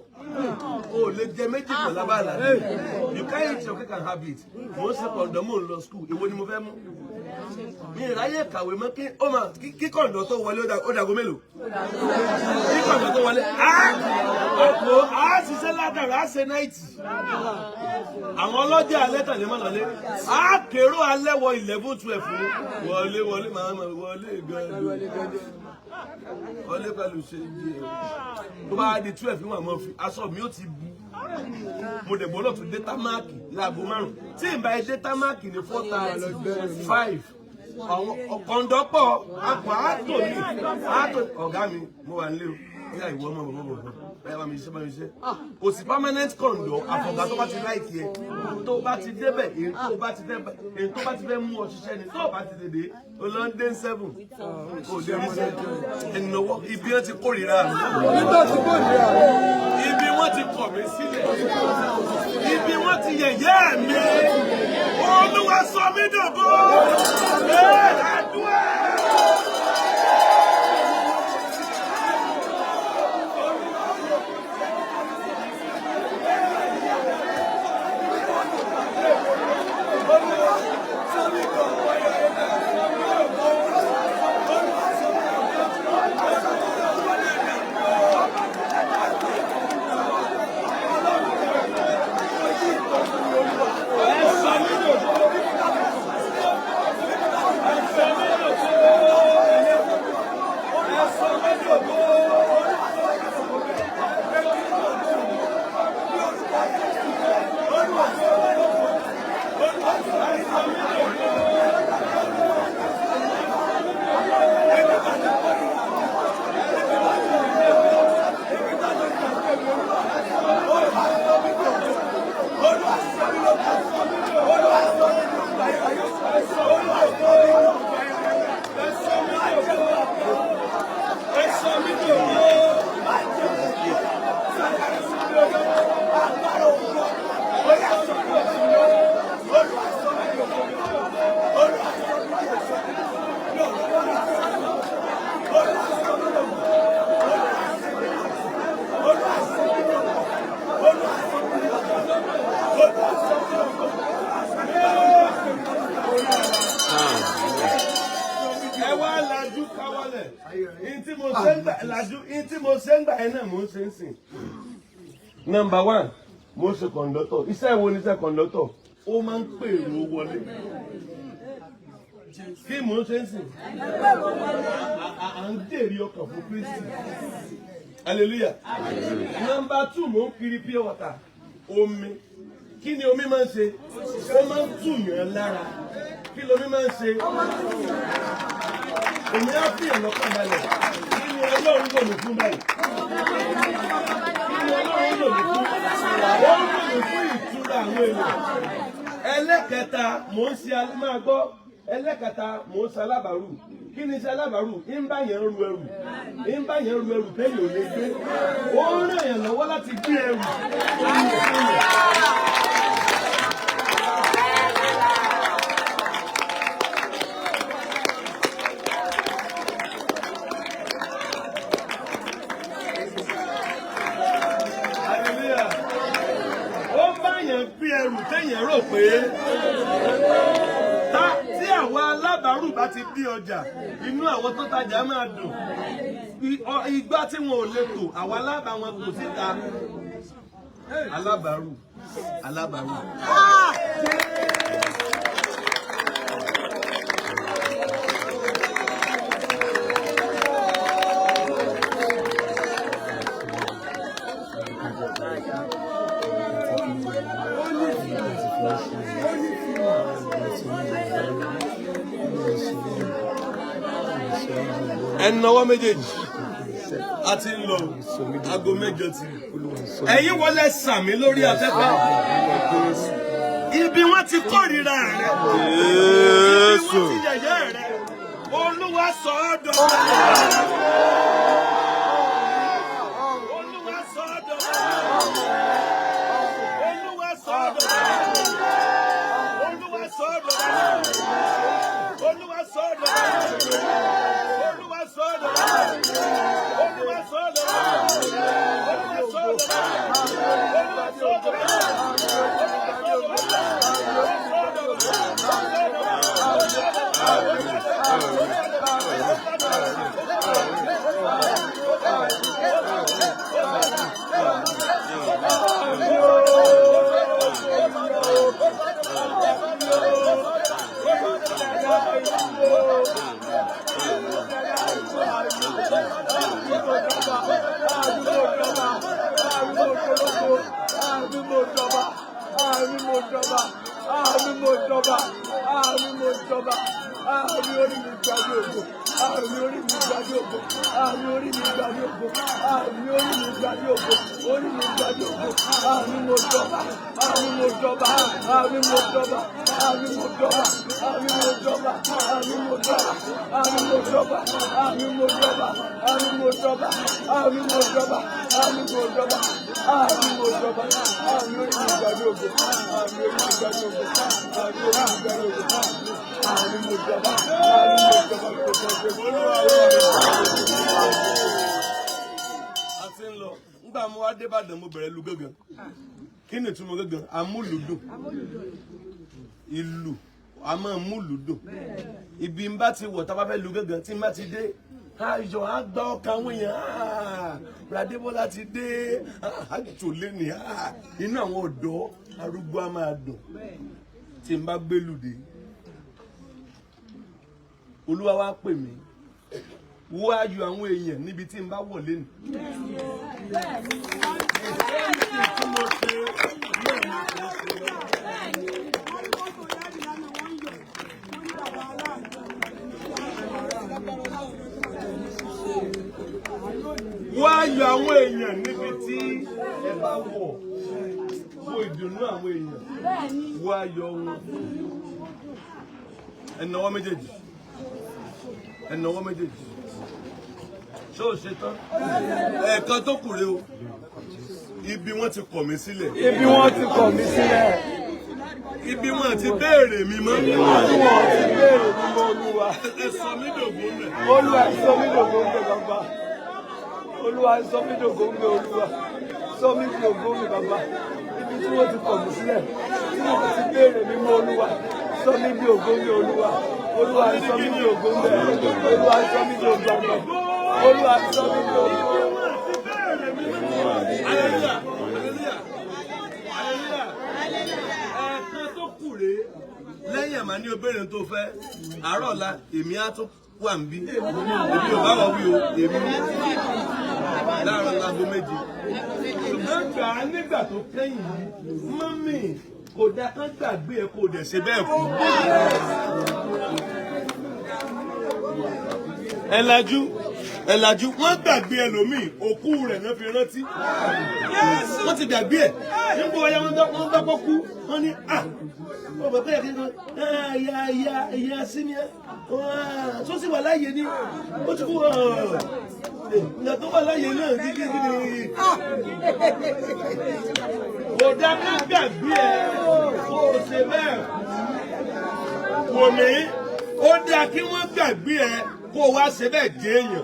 O ò lè jẹ méjì pẹ̀lú abáàlà. You can't eat your cake and have it. Mo ń ṣe kọ̀ǹdọ̀, mò ń lọ school. Èwo ni mo fẹ́ mú? Mi ìráyè kàwé mọ́ kí ó máa kí kọ̀ǹdọ̀ tó wọlé ó dàgó mélòó? Kí kọ̀ǹdọ̀ tó wọlé. Ọkọ̀ á ṣiṣẹ́ látàrí á ṣe náìtì. Àwọn ọlọ́jà alẹ́ tàlé má lọlé. Á kérò alẹ́ wọ 11, 12 wọlé wọlé máa ma wọlé gan-an. Wọlé pẹ̀lú ṣe ń jẹ. Tó bá di 12 níwọ̀n àmọ́ fi aṣọ mi ó ti bu. Mo dẹ̀ gbọ́dọ̀ tún dé támáàkì láago 5. Tí n bá dé támáàkì ní 4:30, 5. Àwọn kọ̀ǹdọ́pọ̀ àpò àtò mi àtò ọ̀gá mi mo wà nílé o. Ó yá, ìwọ ọmọ bọ̀ bọ̀ bọ̀, ó yá, bá mi ṣiṣẹ́, bá mi ṣiṣẹ́. Kò sí permanent condo àfọ̀gá tó bá ti like ẹ, tó bá ti débẹ̀, èyí tó bá ti débẹ̀, èyí tó bá ti fẹ́ mú ọ ṣiṣẹ́ ni. Tó bá ti dèdè olóńdé seven, kò lè rí sẹ́ ẹnìnàwọ́. Ibi wọn ti kórìíra mi, ibi wọn ti kọ̀ mí sílẹ̀, ibi wọn ti yẹ̀yẹ́ mi, Olúwa sọ mí dògo. Ẹ àdúrà. Ẹ wá lajú káwọlẹ̀. Ihun tí mo ṣe ń gbà lajú, ihun tí mo ṣe ń gbà yẹn náà mò ń ṣe ń sìn. Number one, mo ṣe kọ̀ǹdọ́tọ̀. Iṣẹ́ wo ni iṣẹ́ kọ̀ǹdọ́tọ̀? Ó máa ń pèrò wọlé. Kí mò ń ṣe ń sìn? À ń dèrè ọkàn fún Kristi. Hallelujah. Number two, mò ń kiri pure water, omi. Kí ni omi máa ń ṣe? Ó máa ń tù yàn lára. Kí lomi máa ń ṣe? Èmi á fi èèyàn lọ́kàn balẹ̀. Kí ni Ọlọ́run lò mí fún báyìí? Kí ni Ọlọ́run lò mí fún? Ó ń lò mí fún ìtura àwọn èèyàn. Ẹlẹ́kẹta, mò ń ṣe, máa gbọ́, ẹlẹ́kẹta, mò ń ṣe alábàárù. Kí ni ṣe alábàárù? Ń bá yẹn ru ẹrù, ń bá yẹn ru ẹrù tẹ́lẹ̀ ò lè gbé. Ó ń ràn yàn lọ́wọ́ láti gbé ẹrù. Hallelujah. Ó bá yẹn gbé ẹrù téèyàn rò pé tá tí àwọn alábàárù bá ti dé ọjà, inú àwọn tó tajà máa dùn. Igbá tí wọn ò lè tò, àwọn alábà wọn kò síta. Alábàárù, alábàárù. Ẹnáwó méjèèjì, a ti ń lọ, aago 8 ti lù. Ẹ̀yin wọlé sàmì lórí afẹ́fẹ́. Ibi wọ́n ti kórìíra rẹ̀, ibi wọ́n ti yẹ̀yẹ́ rẹ̀, Olúwa sọ ọ́ dọ̀la. Olúwa sọ ọ́ dọ̀la. Olúwa sọ ọ́ dọ̀la. Olúwa sọ ọ́ dọ̀la. Olúwa sọ ọ́ dọ̀la. Olúwa sọ ọ́ dọ̀la. Olúwa sọ ọ́ dọ̀la. Olúwa sọ ọ́ dọ̀la. Olúwa sọ ọ́ dọ̀la.
Àmì mo jọba, àmì mo jọba, àmì orí mi gbàgbé ògo. Àmì orí mi gbadé ògo. Àmì orí mi gbadé ògo. Àmì orí mi gbadé ògo. Orí mi gbadé ògo. Àmì mo jọba. Àmì mo jọba. Àmì mo jọba. Àmì mo jọba. Àmì mo jọba. Àmì mo jọba. Àmì mo jọba. Àmì mo jọba. Àmì mo jọba. Àmì mo jọba. Àmì mo jọba. Àmì mo jọba. Àmì orí mi gbadé ògo. Àmì orí mi gbadé ògo. Àmì orí mi gbadé ògo. Àmì mo jọba. Àmì mo jọba.
A ti ń lọ. Nígbà mo wá dé Ìbàdàn, mo bẹ̀rẹ̀ lu gángan. Kí ni ìtumọ̀ gángan? Amúlùdùn. Ìlù a máa múlùdùn. Ibi ń bá ti wọ̀, tá a bá fẹ́ lu gángan, tí ń bá ti dé, ayọ̀ á gba ọkàn àwọn èèyàn. Bradébọ́lá ti dé, àjò lé ní inú àwọn ọ̀dọ́ arúgbó á máa dùn tí n bá gbélùdé. Olúwa wá pè mí, wó ayọ̀ àwọn èèyàn níbi tí n bá wọ̀ lẹ́nu. Tí mo ṣe náà ni mo ṣe lọ́wọ́. Wá ayọ̀ àwọn èèyàn níbi tí ẹ bá wọ̀, wo ìdùnnú àwọn èèyàn, wo ayọ̀ wọn. Ẹ nawọ́ méjèèjì, ẹ nawọ́ méjèèjì. Ṣé o ṣe tán? Ẹ̀ẹ̀kan tó kù rèé o. Ibi wọ́n ti kọ̀ mí sílẹ̀.
Ibi wọ́n ti kọ̀ mí sílẹ̀.
Ibi wọ́n ti béèrè mi mọ́.
Ibi wọ́n ti béèrè mi mọ́, Olúwa.
Ẹ sọ mí dògbò mẹ́.
Olúwa, sọ mí dògo ń bẹ, bàbá. Olúwa, sọ mí dògo ń bẹ, Olúwa. Sọ mí dògo ń bẹ, bàbá. Ibi tí wọ́n ti kọ̀ mí sílẹ̀, tí wọ́n ti béèrè mi mọ́, Olúwa. Sọ mí bí ògo ń bẹ, Olúwa. Olúwa, sọ mí bí ògo ń bẹ. Olúwa, sọ mí bí ògo ń bẹ. Olúwa, sọ mí bí ògo.
Ibi wọ́n ti béèrè mi mọ́. Hallelujah, hallelujah, hallelujah. Ẹ̀ẹ̀kan tó kù rèé. Lẹ́yìn àmà ní obìnrin tó fẹ́, àárọ̀ ọ̀la èmi á tún wà ń bí. Èmi ò bá wọ wí o, èmi láàárọ̀ láago 7. Ṣùgbọ́n gbà á nígbà tó kẹ́yìn yìí, mummy, kò dáa kán gbàgbé ẹ kó o dẹ̀ ṣe bẹ́ẹ̀ kú. Ẹ lajú, ẹ lajú, wọ́n gbàgbé ẹlòmíì, òkú rẹ̀ náà fi rántí. Wọ́n ti gbàgbé ẹ̀. Nígbà wọ́n yá wọ́n gbọ́ kú, wọ́n ní à. Wọ́n bẹ̀ pé kí n ya ya ya sí ni ẹ́. Tó sì wà láàyè ni, ó ti kú. Ìgbà tó wà láàyè náà kí kí kí ni. Kò dá ká gbàgbé ẹ kó o ṣe bẹ́ẹ̀ kú. Wò mí, ó dáa kí wọ́n gbàgbé ẹ kó o wá ṣe bẹ́ẹ̀ jẹ́ èèyàn.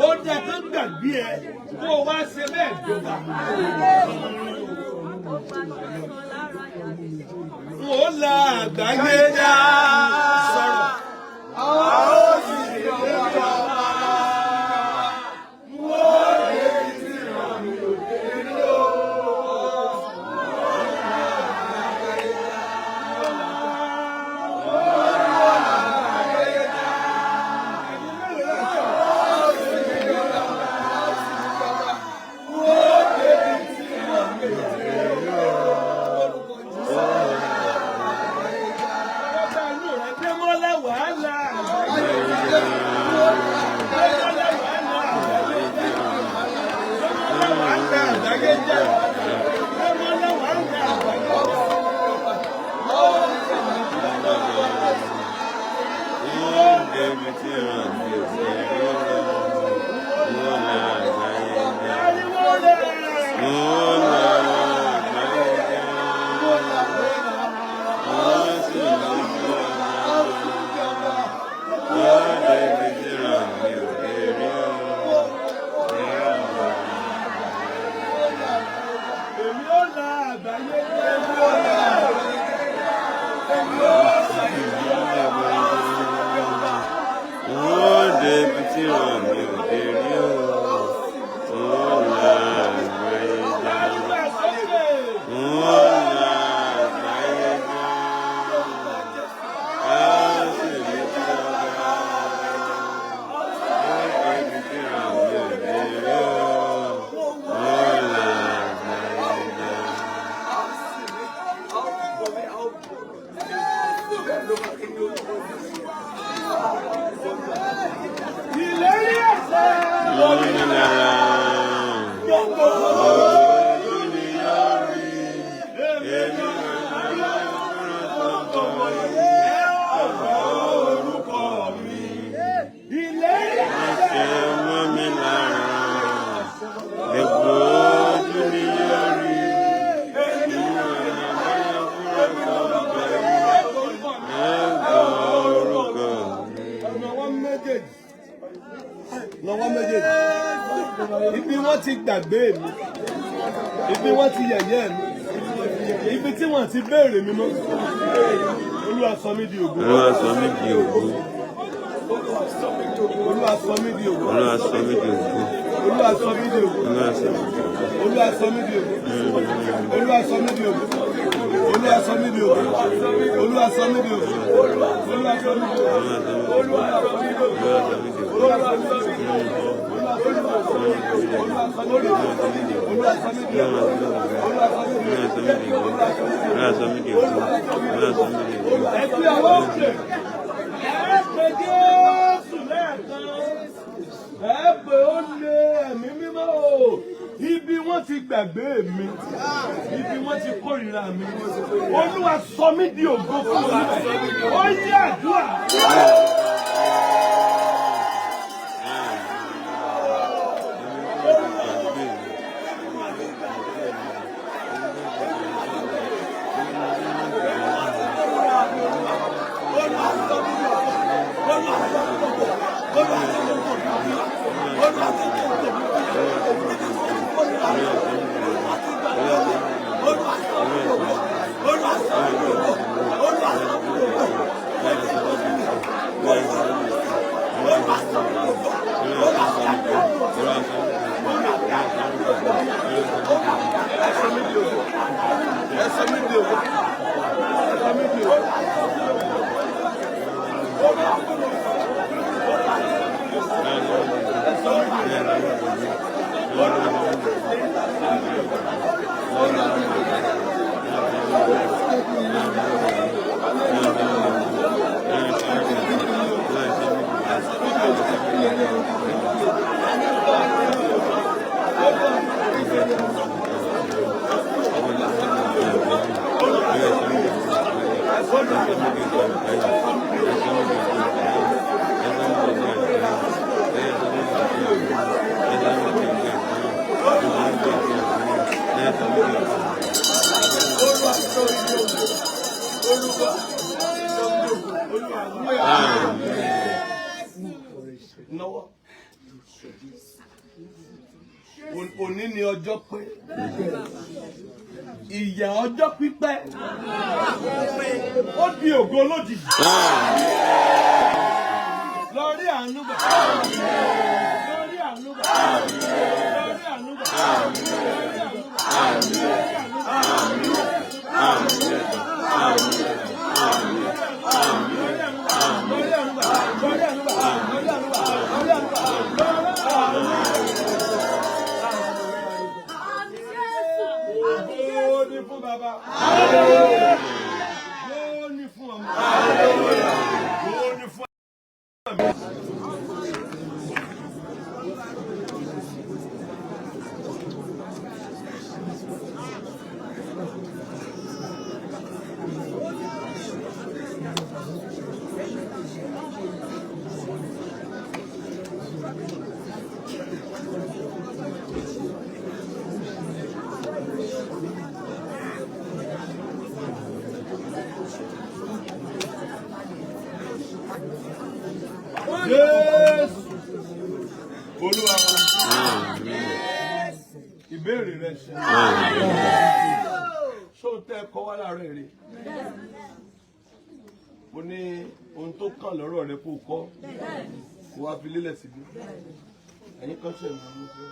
Ó dáa kán gbàgbé ẹ kó o wá ṣe bẹ́ẹ̀ jọba. N ó la àgbáyé já sọ̀rọ̀.
A ó sì jọba. N ó débi tí ìran mi ò dé rí o.
Ọba inú rẹ̀ Démọ́lá wàhálà àgbáyé. Démọ́lá wàhálà àgbáyé. Démọ́lá wàhálà àgbáyé jẹ́. Démọ́lá wàhálà àgbáyé jẹ́.
Ó débi tí ìran mi ò dé rí o. Ó la àgbáyé já.
Ariwo rẹ̀.
Ó la àgbáyé já. Ó sì ní jọba. Ó débi tí ìran mi ò dé rí o.
Èmi ó la àgbáyé jẹ́. Èmi ó la
Ó débi tí ìran mi ò dé rí o. Ó la àgbáyé já.
Ariwo ẹ̀ sókè.
Ó la àgbáyé já. Ó sì ní jọba. Ó débi tí ìran mi ò dé rí o. Ó la àgbáyé já. lára.
Gbogbo
Ojú ni yóò rí. Èmi
orúkọ mi. Ìlérí
ṣe mọ́ mi lára. Gbogbo ojú ni yóò rí. Èmi ọ̀nà àbáyọ kúrò tó ń bẹ. Ẹ gbọ́ orúkọ mi.
Lọ́wọ́ méjèèjì. Lọ́wọ́ méjèèjì. Ibi wọ́n ti gbàgbé mi. Ibi wọ́n ti yẹ̀yẹ́ mi. Ibi tí wọ́n ti béèrè mi mọ́. Olúwa sọ mí di ògo.
Olúwa sọ mí di ògo.
Olúwa sọ mí di ògo.
Olúwa sọ mí di ògo.
Olúwa sọ mí di ògo.
Olúwa sọ mí di ògo.
Olúwa sọ mí di ògo. Olúwa sọ mí di ògo. Olúwa sọ mí di ògo. Olúwa sọ mí di ògo. Olúwa sọ mí di ògo.
Olúwa sọ mí di ògo.
Olúwa sọ mí di ògo.
Olúwa sọ mí di ògo.
Olúwa sọ mí di ògo. Olúwa sọ mí di ògo. Olúwa sọ mí di ògo.
Olúwa sọ mí di ògo. Olúwa sọ mí di ògo.
Ẹ fi ọwọ́ òkè. Ẹ pè Jésù lẹ́ẹ̀kan. Ẹ pè ó lé ẹ̀mí mímọ́ o. Ibi wọ́n ti gbàgbé mi. Ibi wọ́n ti kórìíra mi. Olúwa sọ mí di ògo fún mi. Ó yí àdúrà. Ẹ sọ mí di ògo. Ẹ sọ mí di ògo. Ẹ sọ mí di ògo. Olúwa sọ mí di ògo. Olúwa sọ mí di ògo. Olúwa mú ẹ. Náwó. Òní ni ọjọ́ pé. Ìyà ọjọ́ pípẹ́. Ó di ògo lójijì. Lọ rí àánú gbà. Lọ rí àánú gbà. Lọ rí àánú gbà. Lọ rí àánú gbà. Lọ rí àánú gbà. Lọ rí àánú gbà. Lọ rí àánú gbà. Lọ rí àánú gbà. Lọ rí àánú gbà. Ògo ni fún bàbá. Ògo ni fún ọmọ. Ògo ni fún ẹ̀mí. Jésù Olúwa wa. Ìbéèrè rẹ ṣe. Ṣó tẹ́ ẹ kọ́ wá láàárọ̀ èrè? Mo ní ohun tó kàn lọ́rọ̀ rẹ kó kọ́. Kó wá fi lélẹ̀ síbí. Ẹ̀yin kan ṣe mí mú fún.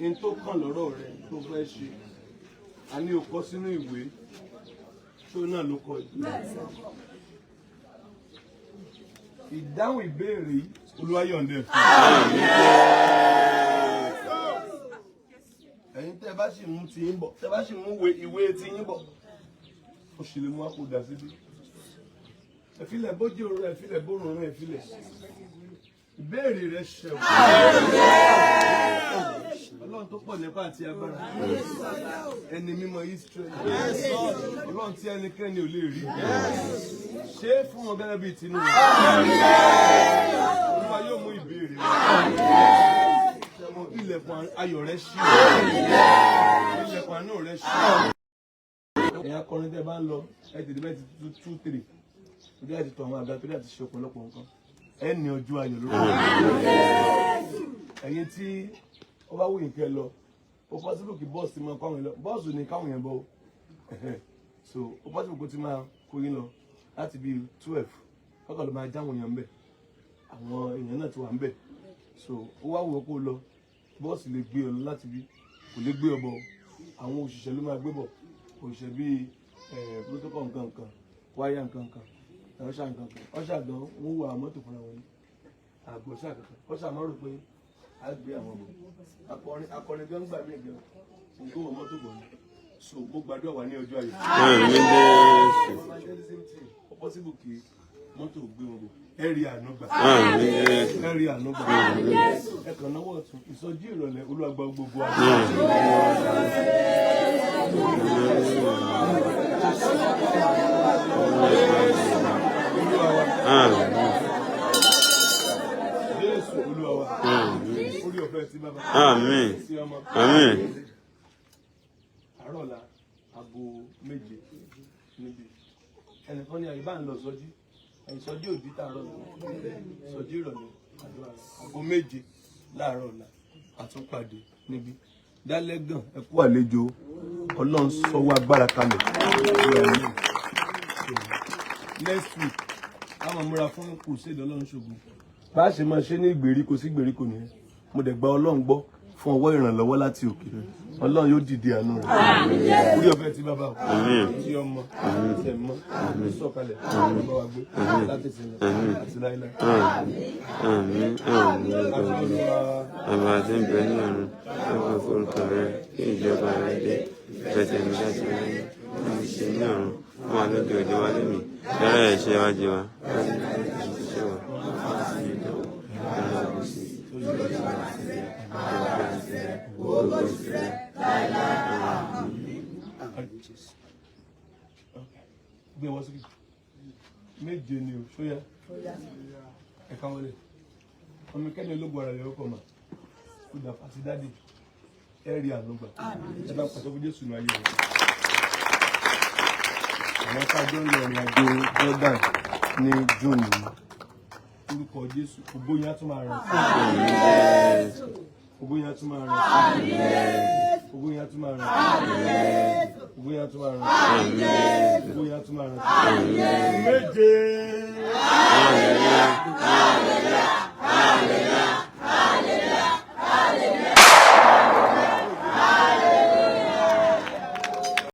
Ohun tó kàn lọ́rọ̀ rẹ tó fẹ́ ṣe. A ní o kọ sínú ìwé. Ṣó náà ló kọ yìí? Ìdáhùn ìbéèrè yìí Olúwa yọ̀ǹda ẹ̀ fún un. Ẹ̀yin tẹ́ ẹ bá sì mú ti yín bọ̀, tẹ́ ẹ bá sì mú ìwé ti yín bọ̀, ó sì lè mú àpò dà síbí. Ẹ filẹ̀ bójú òru, ẹ filẹ̀ bórun rán, ẹ filẹ̀. Ìbéèrè rẹ ṣẹ̀wọ̀n. Ọlọ́run tó pọ̀ nípa àti agbára. Ẹni mímọ́ Ísírẹ́lì. Ọlọ́run tí ẹnikẹ́ni ò lè rí. Ṣé é fún wọn gẹ́gẹ́ bíi tinú wọn? Olúwa yóò mú ìbéèrè wọn. Ṣẹ̀wọ̀n, ilẹ̀kùn ayọ̀ rẹ ṣí. Ilẹ̀kùn àánú rẹ ṣí. Ẹ̀yin akọrin tẹ́ bá ń lọ, ẹ tètè bẹ́ẹ̀ ti two two three. Torí àti tọ àwọn àga, torí àti ṣe ọ̀pọ̀lọpọ̀ nǹkan. Ẹ ní ọjọ́ ayọ̀ lórí. Ẹ̀yin tí ó bá wù yín kẹ́ lọ, ó possible kí bọ́ọ̀sì máa kó àwọn yẹn lọ. Bọ́ọ̀sì ni káwọn yẹn bọ̀ o. So ó possible kó ti máa kó yín lọ láti bíi 12. Kọ́kọ́ ló máa jáwọn èèyàn ńbẹ̀. Àwọn èèyàn náà ti wà ńbẹ̀. So ó wá wù ọ́ kó lọ, bọ́ọ̀sì lè gbé ọ lọ láti bí, kò lè gbé ọ bọ̀. Àwọn òṣìṣẹ́ ló máa gbé bọ̀. Òṣìṣẹ́ bíi protocol nǹkan nǹkan, wáyà nǹkan nǹkan, ọ̀ṣà nǹkan nǹkan, ọ̀ṣà gan wọ́n wọ àwọn mọ́tò fúnra wọn ní àgọ́ ọ̀ṣà kankan. Ọ̀ṣà máa rò pé a gbé àwọn bọ̀. Akọrin akọrin gan gbà mí gan, òǹkó wọ mọ́tò bọ̀ ni. So mo gbàdúrà wà ní ọjọ́ ayọ̀.
Àmín Jésù.
Evangelism team, ó possible kí mọ́tò gbé wọn bọ̀. Ẹ rí àánú gbà.
Àmín Jésù.
Ẹ rí àánú gbà. Ẹ kàn náwó ọ̀tún. Ìsọjí ìrọ̀lẹ́, Olúwa gba gbogbo àgbà. Olúwa wa.
Àmín.
Jésù Olúwa wa. Orí ọ̀fẹ́ sí bàbá.
Àmín.
Sí ọmọ.
Àmín.
Àárọ̀ la aago 7 níbi. Ẹnìkan ní àyè bá ń lọ sọjí. Ìsọjí òdì tààrọ̀ lọ. Ìsọjí ìrọ̀lẹ́ àdúrà aago 7 láàárọ̀ ọ̀la àtúnpàdé níbí. Dálẹ́gàn, ẹ kú àlejò. Ọlọ́run sọwọ́ agbára kalẹ̀. Next week, a máa múra fún crusade Ọlọ́run ṣògo. Bá a ṣe máa ṣe ní ìgbèríko sí ìgbèríko nìyẹn. Mo dẹ̀ gba Ọlọ́run gbọ́ fún ọwọ́ ìrànlọ́wọ́ láti òkè. Ọlọ́run yóò dìde àánú rẹ̀. Orí ọ̀fẹ́ ti bàbá o, tí ọmọ, tí ẹ̀mọ́, sọ̀kalẹ̀, bá wa gbé láti sin lọ àti láíláí.
Àmín. Àmín.
Àti Olúwa.
Bàbá tí ń bẹ ní ọ̀run, ọkọ̀ forúkọ rẹ, kí ìjọba rẹ dé, ìfẹ́ tẹ̀mí láti láyé, láti ṣe ní ọ̀run, fún wa lóde òde wa lónìí, dára ẹ̀ṣẹ̀ wa jì wá, láti ṣiṣẹ́ wa, láti ṣe ìdánwò, dára kò sí, ìjọba ti rẹ̀, ìjọba ti rẹ̀, ògo ti rẹ̀, láéláé.
Gbé wọ́n sókè. 7 ni o, ṣóyá. Ẹ̀ka wọlé. Ọmọ kẹ́ni ológun ara rẹ̀ ọkọ̀ mà. Kúdà àti daddy. Ẹ rí àánú gbà. Ẹ bá pàṣẹ fún Jésù ní ayé rẹ̀. Àwọn tájọ́ ń lọ ìrìn àjò Jordan ní June yìí. Orúkọ Jésù, ògo yẹn á tún máa ràn sí. Ògo yẹn á tún máa ràn sí. Ògo yẹn á tún máa ràn sí. Ògo yẹn á tún máa ràn sí. Ògo yẹn á tún máa ràn sí. 7.
Hallelujah, hallelujah, hallelujah.